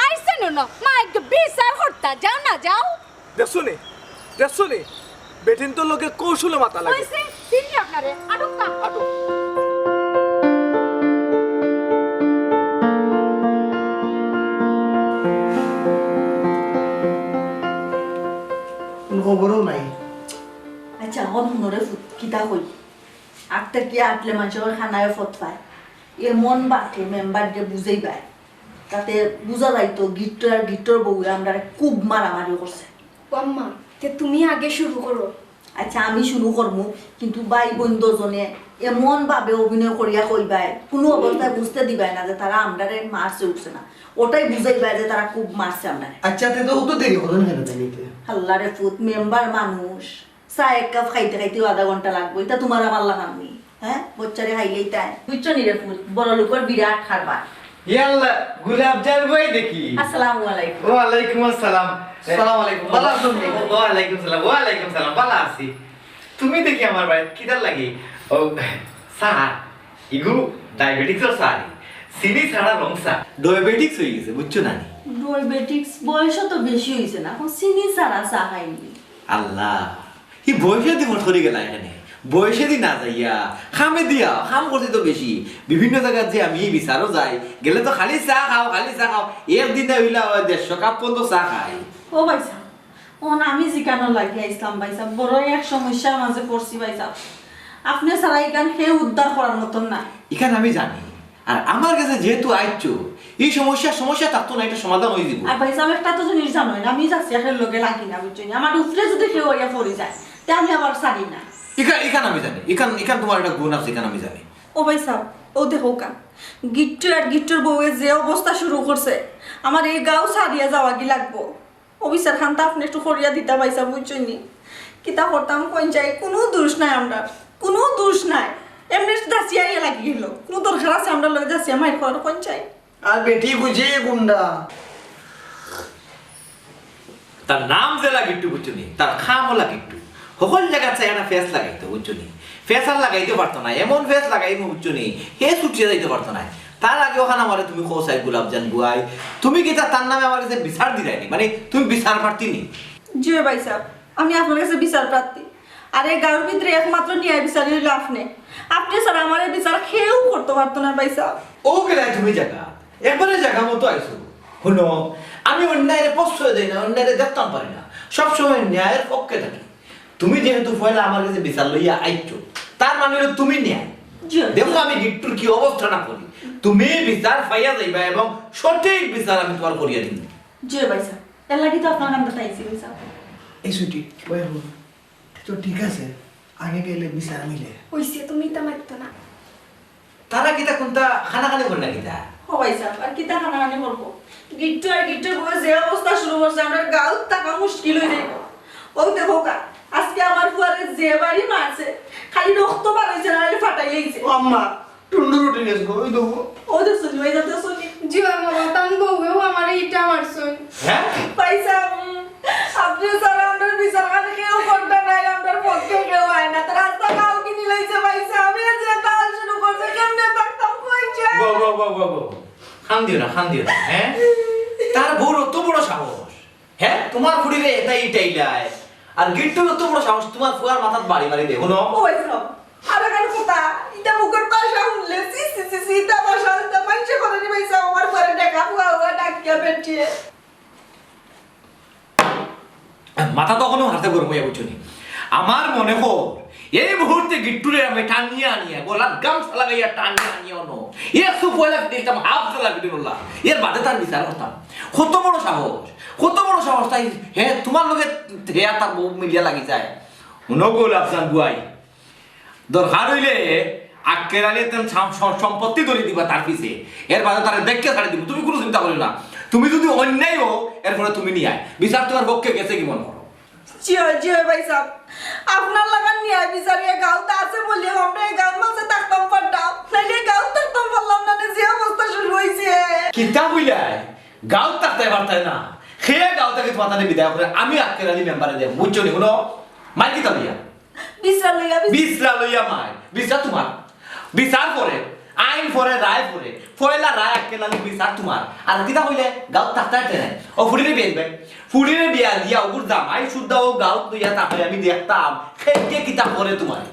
আইছে নো না, মা একটু বিচার করতা, যাও না, যাও। দেখছো নি? দেখছো নি? বেটিন্তর লগে কৌশলে মাতা লাগে। ওই সে, চিনি আপনারে। আটক না। আটক। কোনো খবরও নাই। আচ্ছা, অখন হুনো রে ফুত, কিতা কই? আটতে কি আটলে মানুষের খানায় ফত পায়। এমন বাটে মেম্বার যে বুঝাইবায়। তাতে বুঝা যাইতো গিট্টু আর গিট্টুর বউয়ে আমরারে খুব মারামারি করছে। ও আম্মা, তে তুমি আগে শুরু করো। আচ্ছা, আমি শুরু করমু, কিন্তু ভাই বইন দুজনে এমন ভাবে অভিনয় করিয়া কইবায়, কুনু অবস্থায় বুঝতে দিবায় না যে তারা আমরারে মারছে উঠছে না, ওটাই বুঝাইবায় যে তারা খুব মারছে আমরারে। আচ্ছা, তে তো অত দেরি করো না কেনে তাইলে? আল্লাহ রে ফুত, মেম্বার মানুষ, চা এক কাপ খাইতে খাইতেও আধা ঘন্টা লাগবো, ইটা তোমার আমার লাখান নি। হ্যাঁ, বাচ্চারে খাইলেই তাই। বুঝছো নি রে ফুত, বড় লোকর বিরাট কারবার। ইয়াল্লা, গোলাপজান ভাই দেখি। আসসালামু আলাইকুম। ওয়ালাইকুম আসসালাম। আসসালামু আলাইকুম। ভালা আছো নি? ওয়ালাইকুম সালাম, ওয়ালাইকুম সালাম, ভালা আছি। তুমি দেখি আমার বাড়িত কিতার লাগি? ও, চা। ইগু ডায়াবেটিক্সর চা নি। চিনি ছাড়া রং চা। ডায়াবেটিক্স অই গেছে, বুঝছো না নি? ডায়াবেটিক্স বয়সও তো বেশি অইছে না, এখন চিনি ছাড়া চা খাইনি। আল্লাহ, ই বয়সে দি মোট করি গেলা এখানে। বয়সে দি না যাইয়া, কামে দিয়া, কাম করতে তো বেশি। বিভিন্ন জাগাত যে আমি বিচারও যাই, গেলে তো খালি চা খাও, খালি চা খাও। একদিনে অইলা অয় দেড়শো কাপ পর্যন্ত চা খাই। ও ভাই সাহেব, অখন আমি জিকানোর লাগি আইছলাম ভাই সাহেব, বড় এক সমস্যার মাঝে পড়ছি ভাই সাহেব। আপনে ছাড়া ইখান কেউ উদ্ধার করার মতন না। ইখান আমি জানি। আর আমার গেছে যেহেতু আইছো, ই সমস্যা সমস্যা থাকতো না, ইটা সমাধান অই যিবো। আর ভাই সাহেব, একটা তো জিনিস জানোইন, আমি যাচ্ছি একের লগে লাগি না, বুঝছো নি? আমার উপরে যদি কেউ আইয়া পড়ি যায়, তে আমি আবার ছাড়ি না। ইখান, ইখান আমি জানি, ইখান, ইখান তুমার একটা গুণ আছে, ইখান আমি জানি। ও ভাই সাহেব, ও দেখো কা, গিট্টু আর গিট্টুর বউয়ে যে অবস্থা শুরু করছে, আমার এই গাঁও ছাড়িয়া যাওয়া কি লাগবো। অফিসার খান তো আপনে একটু করিয়া দিতা ভাই সাহেব, বুঝছইন নি? কিতা করতাম কইন চাই, কুনু দোষ নাই আমরার, কুনু দোষ নাই। এমনে যাচিয়া ইয়া লাগি গেল, কুনু দরকার আছে আমরার লগে যাচিয়া মাইর খাওয়ার কইন চাই? আর বেটি বুঝে গুন্ডা। তার নাম যেলা গিট্টু বুঝছো নি, তার কাম অলা গিট্টু। হকল জাগাত চাই না ফেস লাগাইতো, বুঝছো নি? ফেস আর লাগাইতে পারতো না, এমন ফেস লাগাইমু বুঝছো নি, হে ছুটিয়া যাইতে পারতো না। তার আগে অখান আমারে তুমি কও চাই গোলাপজান বুয়াই, তুমি কিতা তার নামে আমার গেছে বিচার দিরায় নি? মানে তুমি বিচার প্রার্থী নি? জি ভাই সাহেব, আমি আপনার গেছে বিচার প্রার্থী। আর এই গাঁওর ভিতরে একমাত্র ন্যায় বিচারী অইলা আপনে। আপনে ছাড়া আমার এই বিচার কেউ করতো পারতো না ভাই সাহেব। ও গেলায় তুমি জাগা, একবারে জাগা মতো আইছো। হুনো, আমি অন্যায়রে প্রশ্রয় দেই না, অন্যায়রে দেখতাম পারি না, সবসময় ন্যায়ের পক্ষে থাকি। তুমি যেহেতু পয়লা আমার গেছে বিচার লইয়া আইছো, তার মানে অইলো তুমি ন্যায়। জি। দেখো আমি গিট্টুর কি অবস্থাটা করি, তুমি বিচার পাইয়া যাইবা এবং সঠিক বিচার আমি তুমার করিয়া দিমু। জি ভাই সাহেব, এর লাগি তো আপনার কান্দাত আইছি ভাই সাহেব। এই সুইটি, ওই হো। তো ঠিক আছে, আগে গেলে বিচার মিলে। অইছে, তুমি ইতা মাতিও না। তারা কিতা কুন্তা কানাকানি করে না কিতা? ও ভাই সাহেব, আর কিতা কানাকানি করবো? গিট্টু আর গিট্টুর বউয়ে যে অবস্থা শুরু করছে, আমরার গাঁওত থাকা মুশকিল অই যাইবো। ও দেখো কা, আজকে আমার ফুয়ারে যে বাড়ি মারছে, খালি রক্ত বার অইছে না, খালি ফাটাই লাইছে। ও আম্মা, টুন্ডুর উঠি গেছে গো, ওই দেখো। ও দেখছো নি, ওই দেখছো নি? জি, আমার মাতান বউয়েও আমারে ইটা মারছইন। হ্যাঁ? পয়সা, উম, আপনে ছাড়া আমরার বিচার খান কেউ করতা নায়, আমরার পক্ষে কেউ আয় না। তো রাস্তা কাউ কিনি লইছে পয়সা, আমি আজ রাত আল শুরু করছে, কেমনে থাকতাম কইছে? গো, গো, গো, গো, গো। কান্দিও না, কান্দিও না, হ্যাঁ? তার বউর অত বড় সাহস। হ্যাঁ, তুমার ফুড়িরে এতাই ইটাইলায়। আর গিট্টুর অত বড় সাহস, তুমার ফুয়ার মাথাত বাড়ি মারি দে, হুনো। ও ভাই সাহেব, আর এখানে কথা, ইটা মুখর ভাষা হুনলে, সি, সি, সি, সি, ইটা ভাষা, ইটা মানষে করে নি ভাই সাহেব, আমার ফুয়ারে দেখা, ফুয়া, ফুয়া, ডাকিয়া বেটিয়ে। মাথা তো অখনো হাতে গরম অইয়া বুঝছো নি। আমার মনে কর, এই মুহূর্তে গিট্টুরে আমি টানিয়া আনিয়া, গলাত গামছা লাগাইয়া টানিয়া আনিয়া অনো। এক সুপ পয়লা দিতাম, হাফ জ্বালা দিতাম। এর বাদে তার বিচার করতাম। কত বড় সাহস, কত বড় সাহস, তাই হে তুমার লগে হে আর তার বউ মিলিয়া লাগি যায়। হুনো গো গোলাপজান বুয়াই, দরকার অইলে আক্কেল আলী তান সাম-, সম-, সম্পত্তি ধরি দিবা তার পিছে, এর বাদে তারে দেখিয়া ছাড়ি দিমু, তুমি কুনু চিন্তা করিও না। তুমি যুদি অন্যায় অও, এরপরে তুমি ন্যায় বিচার তুমার পক্ষে গেছে কি মনো করো? জি অয়, জি অয় ভাই সাহেব, আপনার লাখান ন্যায় বিচারী এ গাঁওত আছে বলিয়া আমরা এ গাঁওর মাঝে থাকতাম পারতাম, নাইলে এ গাঁওত থাকতাম পারলাম না, যে অবস্থা শুরু অইছে। কিতা কইলায়? গাঁওত থাকতায় পারতায় না, হে গাঁও থাকি তুমার তারে বিদায় করে আমি আক্কেল আলী মেম্বারে দেই, বুঝছো নি? হুনো, মাইর কিতা লইয়া? বিছরা লইয়া, বিছরা। বিছরা লইয়া মাইর, বিছরা তুমার। বিচার পরে, আইন পরে, রায় পরে, পয়লা রায় আক্কেল আলী, বিচার তুমার। আর কিতা কইলে? গাঁওত থাকতায় পারতায় নায়। ও ফুড়িরে বিয়া দিবায়। ফুড়িরে বিয়া দিয়া ওগুর জামাই সুদ্ধা ও গাঁওত লইয়া থাকতায়, আমি দেখতাম, খেলকে কিতা করে তুমার।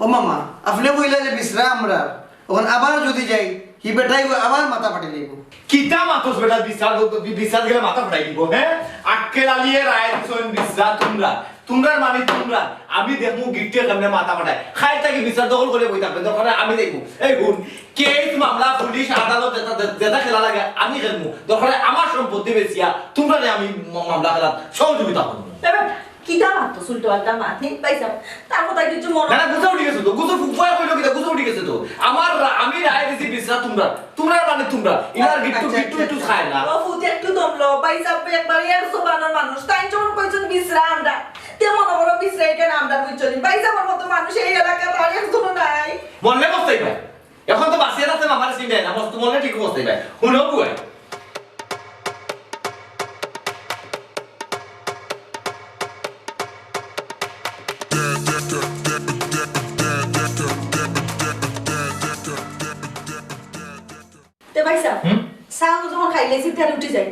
ও মামা, আপনে কইলা যে বিছরা আমরার, অখন আবার যুদি যাই, হি বেটায় আবার মাথা ফাটাই লাইবো। কিতা মাতস বেটা, বিছরা, বি-, বিছরাত গেলে মাথা ফাটাই দিবো, হ্যাঁ? আক্কেল আলীয়ে রায় দিছইন বিছরা তুমরার। তুমরার মানে তুমরার। আমি দেখমু গিট্টুয়ে কেমনে মাথা ফাটায়। কাইল থাকি বিছরা দখল করিয়া বই থাকবে। দরকার অয় আমি দেখমু। এই হুন, কেস, মামলা, পুলিশ, আদালত যেতা, যে-, যেতা খেলা লাগে আমি খেলমু। দরকার অয় আমার সম্পত্তি বেচিয়া তুমরারে আমি মা-, মামলা খেলাত সহযোগিতা করমু। এ বেটা, কিতা মাতস উল্টা পাল্টা মাত, হে? ভাই সাহেব, তার কথা কিচ্ছু মনো না, না, গুছা উঠি গেছে তো, গুছা ফু-, ফুয়ায় কইলো কিতা, গুছা উঠি গেছে তো। আমার রা-, আমি রায় দিছি বিছরা তুমরার, তুমরার মানে তুমরার। ইনার গিট্টু, আচ্ছা, গিট্টু, আচ্ছা, গিট্টু আচ্ছা। খায় না। ও ফুত একটু দম লও, ভাই সাহেব একবার এর জবানর মানুষ, তাইন যখন কইছইন বিছরা আমরা, তে মনো করো, বিছরাইটা নামটা বুঝছো নি? ভাইসাবর মতো মানুষ এই এলাকাত আর একজনও নাই। মরলে পস্তাইবায়। এখন তো বাঁচিয়া আছে, মামার চিন্তায় না, মস্ত মরলে ঠিক পস্তাইবায়। হুনো বুয়াই। তে ভাইসাব, হুম? চা যখন খাইলাইছি, তে উঠি যাই।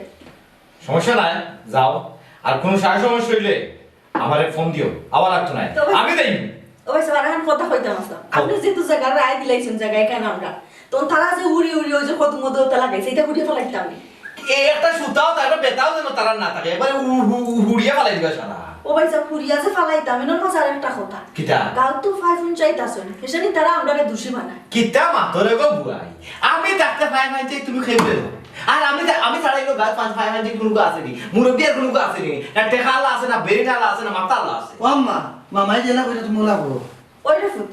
সমস্যা নাই, যাও। আর কোনো সার সমস্যা হইলে আমারে ফোন দিও, আবার লাগতো নাই। তো ভাই, আমি দেই। ও ভাইসাব, আর এখন কথা কইতাম আসলাম। ও। আপনি যেহেতু জায়গা রায় দিলাইছেন, জায়গায় কেন আমরা? তখন তারা যে উড়ি উড়ি ওই যে কত মধ্যে ওটা লাগাইছে, এটা উড়িয়ে ফেলাইতাম আমি। এই একটা সুতাও, তার একটা বেতাও যেন তারা না থাকে, একবারে উ-, উ-, উ-, উড়িয়ে ফেলাই দিবা সারা। ও ভাইসাব, উড়িয়া যে ফালাইতাম, এনর মাঝে আর একটা কথা। কিতা? গাঁও তো ফাইভ পঞ্চায়েত আছেন, এসে নি তারা আমরারে দোষী বানায়। কিতা মাতরে গো বুয়াই? আমি থাকতে ফাইভ পঞ্চায়েত তুমি খেয়ে দেবো। আর আমি থা-, আমি ছাড়া এগুলো গাছ পাঁচ ফাইভ পঞ্চায়েত কোনো আছে নি? মুরব্বী আর কোনো আছে নি? না টেকালা আছে, না বেরিনালা আছে, না মাতালা আছে। ও আম্মা, মামাই জেলা কইরা তুমি লাগো। ওই রে ফুত,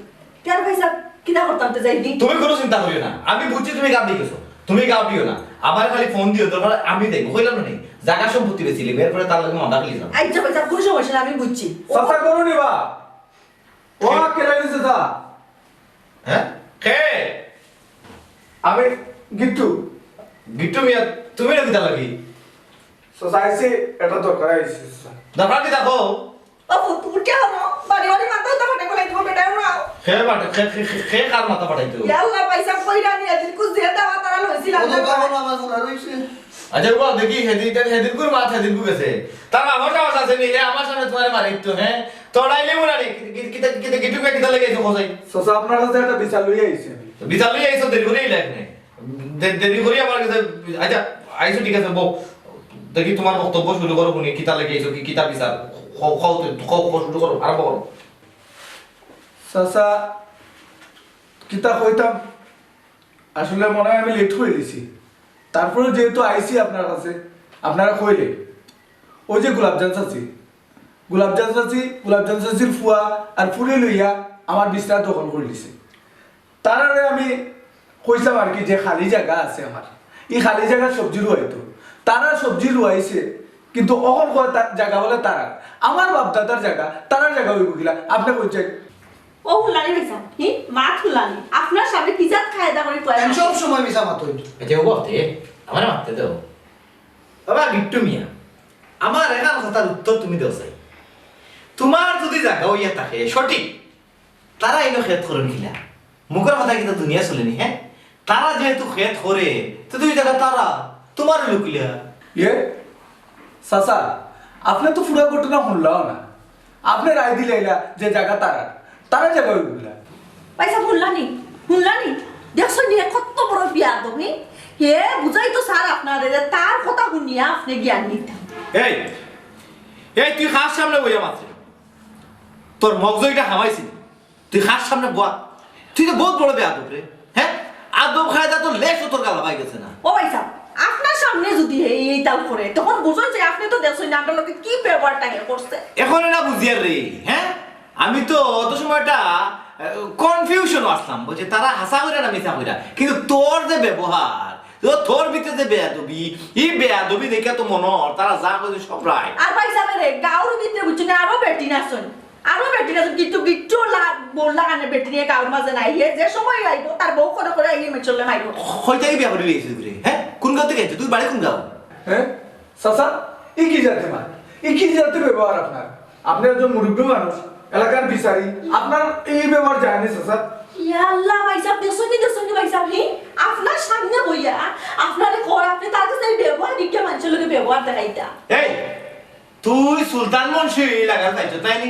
কেন ভাইসাব, কিতা করতাম তো যাইবি? তুমি কোনো চিন্তা করিও না, আমি বুঝছি তুমি গাবি গেছো, তুমি গাবিও না। আমার খালি ফোন দিও, দরকার আমি দেখবো, কইলাম না নি? জায়গা সম্পত্তি বেচিলি, এরপরে তার লগে মামলা খেলি যাবো। আচ্ছা ভাইসাব, কোনো সমস্যা না, আমি বুঝছি। চাচা করো নি বা? ও, কে? কেলাই দিছে চা? হ্যাঁ? কে? আমি গিট্টু। গিট্টু মিয়া, তুমি না কিতা লাগি? চাচা আইছি, এটা দরকার আইছি, চাচা। দরকার কিতা কও? ও ফুত, উঠে হলো, বাড়ি বাড়ি মাথা উঠা ফাটে বলে তোমার বেটায় উড়াও। কে মাথা, কে, কে, কে, কে কার মাথা ফাটাইতো? ইয়া আল্লাহ, ভাইসাব কইরা নিয়ে দিন, কুছ দিয়ে দাওয়া তারা লইছিলাম ও তো না। বাবা না, আমার ঘোড়া রইছে। আচ্ছা, ও দেখি, হেদিন, হেদিন করে মাথা হেদিন করে গেছে। তার আমার সাহস আছে নি, এ আমার সামনে তোমার মারিত, হ্যাঁ? তোড়াইলে মনে নেই, কি, কি, কিতা, কিতা, কিতা, কিতা লেগে এসে খোঁজাই? চাচা, আপনার কাছে একটা বিচার লইয়া আইছি আমি। বিচার লইয়া আইছো, দেরি করেই লাগ নেই। দে-, দেরি করি আমার কাছে, আচ্ছা, আইছো ঠিক আছে, বউ। দেখি তোমার বক্তব্য শুরু করো, শুনি কিতা লেগে আইছো, কি কিতা বিচার? খাও, খাও, খাও, খাও, শুরু করো, আরম্ভ করো। চাচা, কিতা কইতাম? আসলে মনে হয় আমি লেট করে দিছি। তারপরে যেহেতু আইছি আপনার কাছে, আপনারা কইলে, ওই যে গোলাপজান চাচি, গোলাপজান চাচি, গোলাপজান চাচির ফুয়া আর ফুরি লইয়া আমার বিছনা দখল করে দিছে। তারারে আমি কইছিলাম আর কি যে খালি জায়গা আছে আমার, এই খালি জায়গার সবজি রুয়াইতো। তারা সবজি রুয়াইছে, কিন্তু অখন কয় তা-, জায়গা বলে তারা, আমার বাপদাদার জায়গা, তারার জায়গা হইব কিলা? আপনি কইছেন। ও হুলানি ভাইসাব, হি? মাত হুলানি। আপনার সামনে কি জাত কায়দা করে কয়? আমি সব সময় মিছা মাত হইল। আচ্ছা, ও বাপতে, আমার মারতে দাও। বাবা গিট্টু মিয়া, আমার এখান কথার উত্তর তুমি দেও চাই। তোমার যদি জায়গা হইয়া থাকে সঠিক, তারা এনে খেত করেন কিলা? মুখের কথা কিন্তু দুনিয়া চলেনি, হ্যাঁ? তারা যেহেতু খেত করে, তো তুই জায়গা তারা, তোমার লুকিলা। ইয়ে, চাচা, আপনি তো পুরা ঘটনা শুনলাও না। আপনি রায় দিলাইলা যে জায়গা তারা, তারা জায়গা হইব কিলা? ভাইসাব, হুনলানি? হুনলানি? দেখছো নি, কত বড় বিয়াদব, হি? হে বুঝাই তো স্যার আপনারে যে তার কথা হুনিয়া আপনি জ্ঞান নিতা। এই, এই তুই কার সামনে বইয়া মাতরে? তোর মগজ এটা হামাইছি। তুই কার সামনে বয়া? তুই তো বহুত বড় বেয়াদব রে। হ্যাঁ? আদব কায়দা তো লেশও তোর গালা পাই গেছে না। ও ভাইসাব, আপনার সামনে যদি এই, এই তাল করে, তখন বুঝুন যে আপনি তো দেখছেন যে আপনার লগে কি ব্যবহারটা হে করছে। এখন না বুঝিয়ার রে, হ্যাঁ? আমি তো অত সময় একটা, আহ, কনফিউশনও আসলাম, বুঝছে? তারা হাসা কইরা না মিছা কইরা। কিন্তু তোর যে ব্যবহার, তো তোর ভিতরে যে বেয়াদবি, এই বেয়াদবি দেখে তো মনে হয় তারা যা কইছে সব রাইট। আর ভাইসাব রে, গাঁওর ভিতরে বুঝছো না, আরো বেটি না শুন। আরো বেটি না শুন, কিন্তু গিট্টু লা-, বললা কানে বেটি নিয়ে গাঁওর মাঝে নাই। হে যে সময় আইবো, তার বউ করে করে আইয়ে মেচলে মাইবো। কই থাকি বিয়া করে লইছিস ঘুরে? হ্যাঁ? কোন গাঁও থেকে আইছো? তোর বাড়ি কোন গাঁও? হ্যাঁ? চাচা, ই কি জাতে মাত? ই কি জাতে ব্যবহার আপনার? আপনি একজন মুরব্বী মানুষ, এলাকার বিচারি, আপনার এই ব্যবহার যায়নি চাচা। ইয়া আল্লাহ, ভাইসাব, দেখছো নি, দেখছো নি, ভাইসাব, হি? আপনার সামনে বইয়া, আপনারে কর, আপনি তার কাছে এই ব্যবহার দেখিয়া মানুষের লগে ব্যবহার দেখাইতা। এই, তুই সুলতান মুন্সি লাগার চাইছো, তাই নি?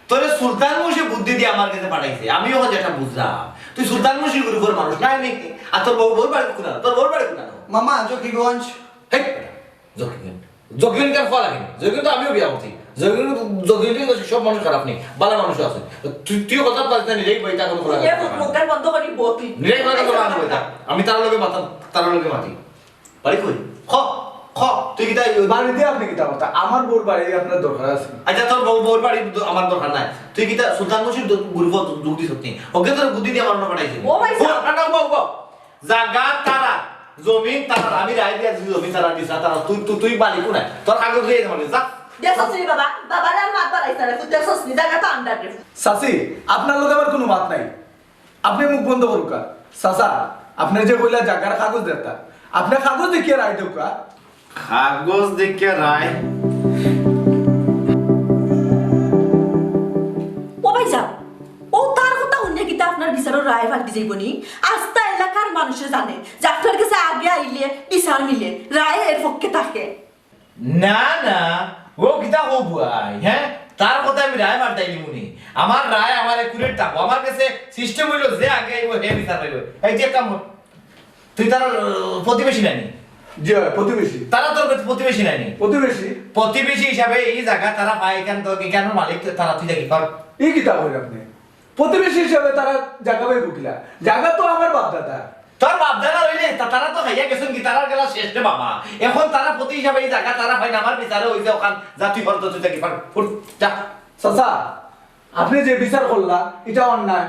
তোরে সুলতান মুন্সি বুদ্ধি দিয়ে আমার কাছে পাঠাইছে, আমি এখন যেটা বুঝলাম। তুই সুলতান মুন্সি গ্রুপের মানুষ, নাই নাকি? আর তোর বউ, বউর বাড়ি কোথায়? তোর বউর বাড়ি কোথায়? মামা, জকিগঞ্জ। হেই, জকিগঞ্জ। জকিগঞ্জ কার ফল লাগে? জকিগঞ্জ তো আমিও বিয়া করছি। জকিগঞ্জ, জকিগঞ্জ তো সব মানুষ খারাপ নেই, ভালো মানুষ আছে। তুই, তুই কথা পারিস না, নিজেই বইটা কোনো খোলা এ কথা। মুখটা বন্ধ করি বতি। নিজেই খোলা কথা বন্ধ করি। আমি তার লগে মাথা, তার লগে মাতি। বাড়ি কই? খ, খ, তুই কিতা ওই বাড়িতে আপনি কিতা কথা? আমার বউর বাড়ি আপনার দরকার আছে। আচ্ছা, তোর বউ, বউর বাড়ি দ-, আমার দরকার নাই। তুই কিতা সুলতান মসজিদ দ-, গ্রুপও যোগ দিস নি? ওকে তোর বুদ্ধি দিয়ে আমার মনে পাঠাইছি। ও ভাই সাহেব। ও, না, না, উবাও, উবাও। জাগা তারা, জমিন তারা, আমি রায় দিয়া দিছি জমিন তারা দিস না, তারা, তুই, তুই, তুই মালিক নাই। তোর কাগজ লইয়া যা, যা। দেখছস নি বাবা, বাবারে আর মাত বাড়াইছ না রে, তুই দেখছস নি, জাগা তো আমরার রে। চাচি, আপনার লগে আমার কুনু মাত নাই, আপনে মুখ বন্ধ করউক্কা। চাচা, আপনে যে কইলা জাগার কাগজ দেখতা, আপনে কাগজ দেখিয়া রায় দেউক্কা। কাগজ দেখিয়া রায়? ও ভাইজান, ও তার কথা হুনিয়া কিতা আপনার বিচারর রায় পাল্টি যাইবো নি? আস্তা এলাকার মানষে জানে যে আপনার গেছে আগে আইলে বিচার মিলে, রায় এর পক্ষে থাকে। না, না, ও কিতা কও বুয়াই, হে? তার কথায় আমি রায় পাল্টাইলিমু নি? আমার রায় আমার accurate থাকবো। আমার গেছে system অইলো যে আগে আইবো হে বিচার পাইবো। এই যে কাম কর। তুই তার, আহ, প্রতিবেশী নানি? জি অয়, প্রতিবেশী। তারা তোর প্রতিবেশী নানি? প্রতিবেশী। প্রতিবেশী হিসাবে ই জাগা তারা পায়, ইখান তো, ইখানর মালিক তো তারা, তুই দেখি কর। ই কিতা কইরা আপনে? প্রতিবেশী হিসাবে তারা জাগা পাইবো কিলা? জাগা তো আমার বাপদাদা। তোর বাপদাদা অইলে তা-, তারা তো খাইয়া গেছইন গি, তারার গেলা শেষ রে বাবা। এখন তারা প্রতি হিসাবে ই জাগা তারা পাইন, আমার বিচারে অইছে অখান, যা তুই ফর, তুই দেখি ফর, উঠ, যা। চাচা, আপনে যে বিচার করলা, ইটা অন্যায়।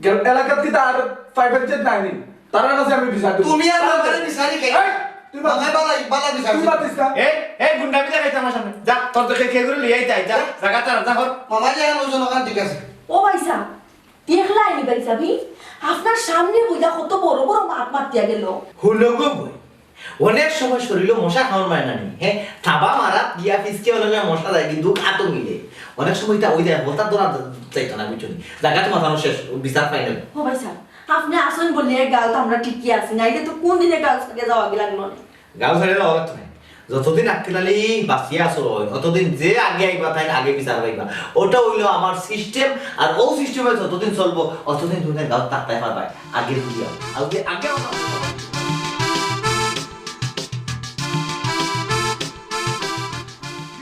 গে-, এলাকাত কিতা আর five F Z নাই নি? তারার কাছে আমি বিচার দিমু। তুমি আর মামারে বিচারি খাই। এই, তুই মাত-, মামায় বালা, বালা বিচার তুই দিছে। মাতিস না। এই, এই গুন্ডা বিচার খাইতে আমার সামনে। যা, তোর তো কে, কে করে লইয়া আইতে আই, যা, যা। জাগা তার, যা কর। মামা যে এখন ওজন ওখান ঠিক আছে। ও ভাইসাব, দেখলায় নি ভাইসাব, আপনার সামনে বইয়া কত বড় বড় মাত মাতিয়া গেল। হুনো গো বই, অনেক সময় শরীরো মশা খাওয়ার মায় না নি, হে, থাবা মারাত গিয়া ফিসকে অনেক সময় মশা যায়, কিন্তু আতো মিলে। অনেক সময় ইতা অই যায়, হঠাৎ ধরা যাইতো না, বুঝছো নি? জাগাত মাতানো শেষ, বিচার final। ও ভাইসাব, আপনে আছইন বলিয়া গাঁওত আমরা টিকি আছি, নাইলে তো কুন দিনে গাঁও ছাড়িয়া যাওয়া লাগলো না। গাঁও ছাড়িয়া যাওয়া লাগতো না। যতদিন আক্কেল আলী বাঁচিয়া আছো রয়, অতদিন যে আগে আইবা তাইন আগে বিচার পাইবা। ওটা অইলো আমার system, আর ও system-এ যতদিন চলবো, অতদিন তুমি গাঁও থাকতায় পারবায়। আগে গিয়া, আগে, আগে আমার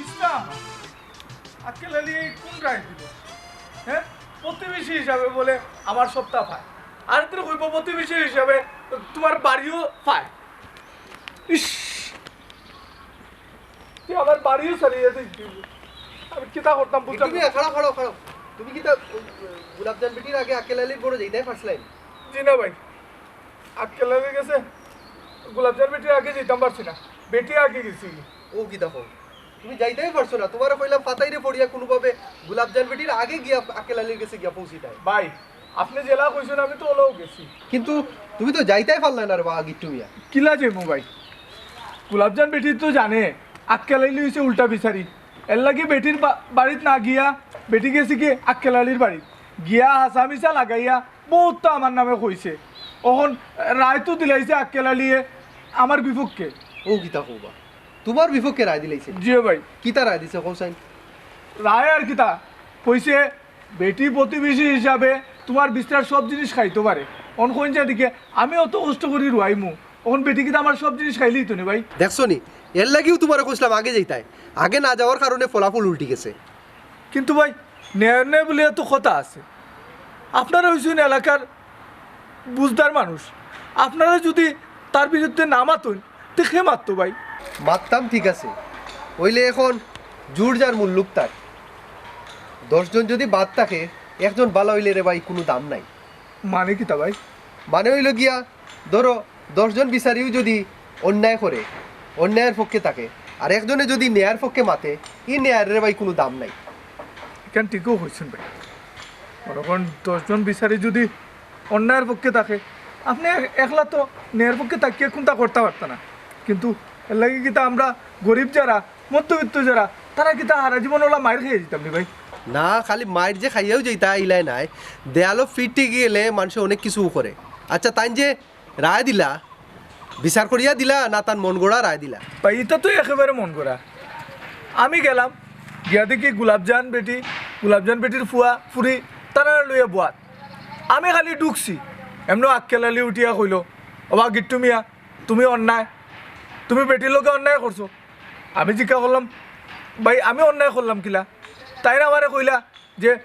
ইসলাম, আক্কেল আলী কুন রায় দিল? হ্যাঁ, প্রতিবেশী হিসাবে বলে আমার সবটা পায়, আর তুই কইব প্রতিবেশী হিসাবে তোমার বাড়িও পায়। ইস, তুই আমার বাড়িও ছাড়িয়ে দিস। আমি কিতা করতাম বুঝলাম তুমি না। খাড়াও, খাড়াও, খাড়াও। তুমি কিতা, ওই, গোলাপজান বেটির আগে আক্কেল আলীর ঘরো যাইতায় পারছিলায়? জি না ভাই, আক্কেল আলীর গেছে গোলাপজান বেটির আগে যাইতাম পারছি না, বেটি আগে গেছি। ও কিতা কও? তুমি যাইতায় পারছো না, তোমারে কইলাম ফাতাইরে পড়িয়া কুনুভাবে গোলাপজান বেটির আগে গিয়া আক্কেল আলীর গেছে গিয়া পৌঁছিতায়। ভাই, আপনে যেলা কইছইন আমি তো ওলাও গেছি। কিন্তু তুমি তো যাইতায় পারলায় না রে বা গিট্টু মিয়া। কিলা যাইমু ভাই? গোলাপজান বেটি তো জানে আক্কেল আলী অইছে উল্টা বিচারি। এর লাগি বেটির বা-, বাড়িত না গিয়া বেটি গেছে কি আক্কেল আলীর বাড়িত। গিয়া হাছা মিছা লাগাইয়া বউত তো আমার নামে কইছে। অখন রায় তো দিলাইছে আক্কেল আলীয়ে আমার বিপক্ষে। ও কিতা কও বা? তোমার বিপক্ষে রায় দিলাইছে? জি ভাই। কিতা রায় দিছে কও চাইন? রায় আর কিতা? কইছে বেটি প্রতিবেশী হিসাবে তোমার বিছরার সব জিনিস খাইতো পারে। অন কইন যে দিকে আমি অত কষ্ট করি রুয়াইমু, অখন বেটি কিতা আমার সব জিনিস খাইলিতো নি ভাই? দেখছো নি, এর লাগিউ তোমারে কইছলাম আগে যাইতায়, আগে না যাওয়ার কারণে ফলাফল উল্টি গেছে। কিন্তু ভাই, ন্যায় অন্যায় বুলিয়া তো কথা আছে। আপনারা অইছইন এলাকার বুঝদার মানুষ, আপনারা যুদি তার বিরুদ্ধে না মাতইন, তে কে মাততো ভাই? মাততাম ঠিক আছে, অইলে অখন জুর যার মুল্লুক তার। দশজন যুদি বাদ থাকে, একজন ভালা অইলে রে ভাই কুনু দাম নাই। মানে কিতা ভাই? মানে অইলো গিয়া, ধরো, দশজন বিচারিও যুদি অন্যায় করে, অন্যায়ের পক্ষে থাকে, আর একজনে যুদি ন্যায়ের পক্ষে মাতে, ই ন্যায়ের রে ভাই কুনু দাম নাই। ইখান ঠিকউ কইছইন ভাই। মনে করইন দশজন বিচারি যুদি অন্যায়ের পক্ষে থাকে, আপনে এক-, একলা তো ন্যায়ের পক্ষে থাকিয়া কুনতা করতা পারতা না। কিন্তু এর লাগি কিতা আমরা গরিব যারা, মধ্যবিত্ত যারা, তারা কিতা হারা জীবন ওলা মাইর খাইয়া যাইতাম নি ভাই? না, খালি মাইর যে খাইয়াউ যাইতা, ইলায় নায়। দেয়ালো পিঠ ঠেকি গেলে মানষে অনেক কিছুউ করে। আচ্ছা, তাইন যে রায় দিলা, বিচার করিয়া দিলা না তান মন গড়া রায় দিলা? ভাই, ইতা তো একেবারে মন গড়া। আমি গেলাম, গিয়া দেখি গোলাপজান বেটি, গোলাপজান বেটির ফুয়া, ফুরি, তারারে লইয়া বওয়াত। আমি খালি ঢুকছি, এমনেউ আক্কেল আলী উঠিয়া কইলো, "ওবা গিট্টু মিয়া, তুমি অন্যায়, তুমি বেটির লগে অন্যায় করছো।" আমি জিজ্ঞা করলাম, "ভাই, আমি অন্যায় করলাম কিলা?" তাইন আমারে কইলা যে,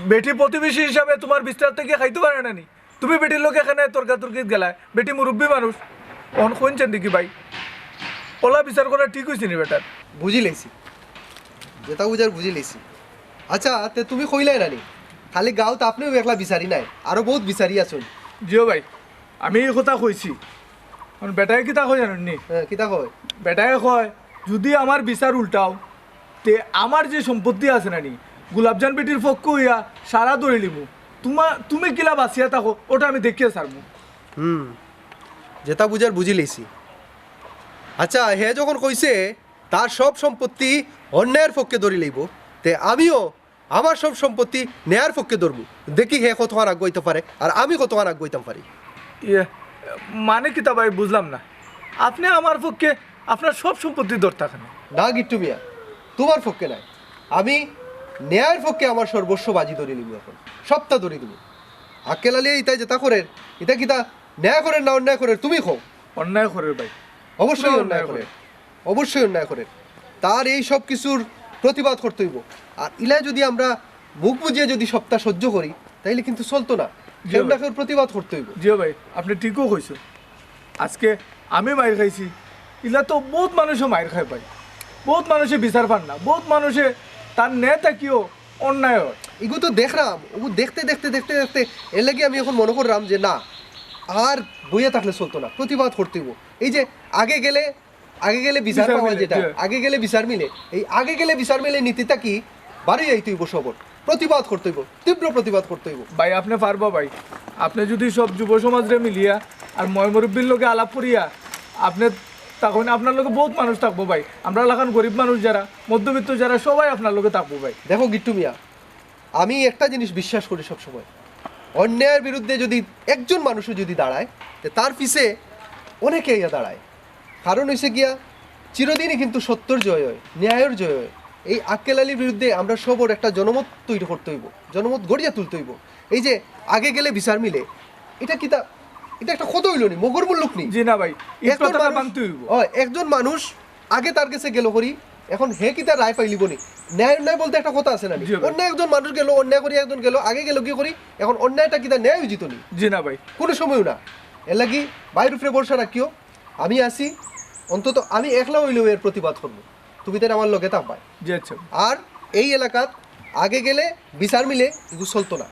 "বেটি প্রতিবেশী হিসাবে তোমার বিছরাত থাকি খাইতো পারে না নি?" তুমি বেটির লগে কেনে তর্কাতর্কিত গেলায়, বেটি মুরব্বি মানুষ। অখন কইন চাইন দেখি ভাই, ওলা বিচার করা ঠিক অইছে নি বেটার? বুঝিলাইছি, যেতা বুঝার বুঝিলাইছি। আচ্ছা, তে তুমি কইলায় না নি, খালি গাঁওত আপনেউ একলা বিচারি নায়, আরো বউত বিচারি আছইন। জিও ভাই, আমি ই কথা কইছি। অখন বেটায় কিতা কয় জানইন নি? হ্যাঁ, কিতা কয়? বেটায় কয়, "যুদি আমার বিচার উল্টাও, তে আমার যে সম্পত্তি আছে না নি, গোলাপজান বেটির পক্ষ অইয়া সারা ধরিলিমু। তুমা তুমি কিলা বাঁচিয়া থাকো, ওটা আমি দেখিয়া ছাড়মু। হুম, যেটা বুঝার বুঝিলিছি। আচ্ছা, হে যখন কইছে তার সব সম্পত্তি অন্যায়ের পক্ষে ধরিলিব, তে আমিও আমার সব সম্পত্তি ন্যায়ের পক্ষে ধরমু। দেখি হে কতখান আগুয়াইতে পারে আর আমি কতখান আগুয়াইতাম পারি। ইয়ে, মানে কিতা ভাই, বুঝলাম না। আপনে আমার পক্ষে আপনার সব সম্পত্তি ধরতা কেনে? না গিট্টু মিয়া, তুমার পক্ষে নায়, আমি ন্যায়ের পক্ষে আমার সর্বস্ব বাজি ধরিলিমু। এখন সবটা ধরি দিমু। আক্কেল আলী ইতায় যেটা করের, ইটা কিতা ন্যায় করের না অন্যায় করের, তুমি কও। অন্যায় করের ভাই। অবশ্যই পুরা অন্যায় অন্যায় করের, অবশ্যই অন্যায় করের। তার এই সব কিছুর প্রতিবাদ করতে অইব। আর ইলায় যদি আমরা মুখ বুজিয়া যদি সবটা সহ্য করি, তাইলে কিন্তু চলতো না। জি কেউ ভাই। না কেউ প্রতিবাদ করতে অইব। জি ভাই, আপনে ঠিকউ কইছইন। আজকে আমি মাইর খাইছি, ইলা তো বউত মানুষে মাইর খায় ভাই, বউত মানুষে বিচার পার না, বউত মানুষে তার ন্যায় থাকিও অন্যায় অয়। এগু তো দেখরাম, ওগু দেখতে দেখতে দেখতে দেখতে এর লাগি আমি এখন মনে করলাম যে না, আর বইয়া থাকলে চলতো না, প্রতিবাদ করতে অইব। এই যে আগে গেলে, আগে গেলে বিচার বিচার পাওয়া মিলে, যেটা, জি। আগে গেলে বিচার মিলে, এই আগে গেলে বিচার মিলে নীতিটা কি? বারই আইতে অইব সবর, প্রতিবাদ করতে অইব, তীব্র প্রতিবাদ করতে অইব। ভাই, আপনে পারবা ভাই। আপনে যদি সব যুব সমাজরে মিলিয়া আর ময় মুরব্বির লগে আলাপ করিয়া, আপনে তখন আপনার লগে বউত মানুষ থাকবো ভাই। আমরা লাখান গরিব মানুষ যারা, মধ্যবিত্ত যারা, সবাই আপনার লগে থাকবো ভাই। দেখো গিট্টু মিয়া, আমি একটা জিনিস বিশ্বাস করি সবসময়, অন্যায়ের বিরুদ্ধে যদি একজন মানুষও যদি দাঁড়ায়, তে তার পিছে অনেকে আইয়া দাঁড়ায়। কারণ হইছে গিয়া, চিরদিনই কিন্তু সত্যর জয় হয়, ন্যায়ের জয় হয়। এই আক্কেল আলীর বিরুদ্ধে আমরা সবর একটা জনমত তৈরি করতে অইব, জনমত গড়িয়া তুলতে অইব। এই যে আগে গেলে বিচার মিলে, এটা কিতা, এটা একটা কথা অইল নি, মগর মুল্লুক নি। জি না ভাই, এই একজন কথাটা মানুষ, মানতে অইব। হয়, একজন মানুষ আগে তার গেছে গেল করি, এখন হে কিতা রায় পাইলিব নি? ন্যায় অন্যায় বলতে একটা কথা আছে না নি? জি ভাই। অন্যায় একজন মানুষ গেল, অন্যায় করি একজন গেল, আগে গেল কি করি, এখন অন্যায়টা কিতা ন্যায় অইযিত নি? জি না ভাই। কোনো সময়ও না। এর লাগি ভাইর উপরে ভরসা রাখিও, আমি আছি, অন্তত আমি একলা অইলেও এর প্রতিবাদ করবো। তুমি তাই আমার লগে থাকবায়। জি আচ্ছা। আর এই এলাকাত আগে গেলে বিচার মিলে এগু চলতো না।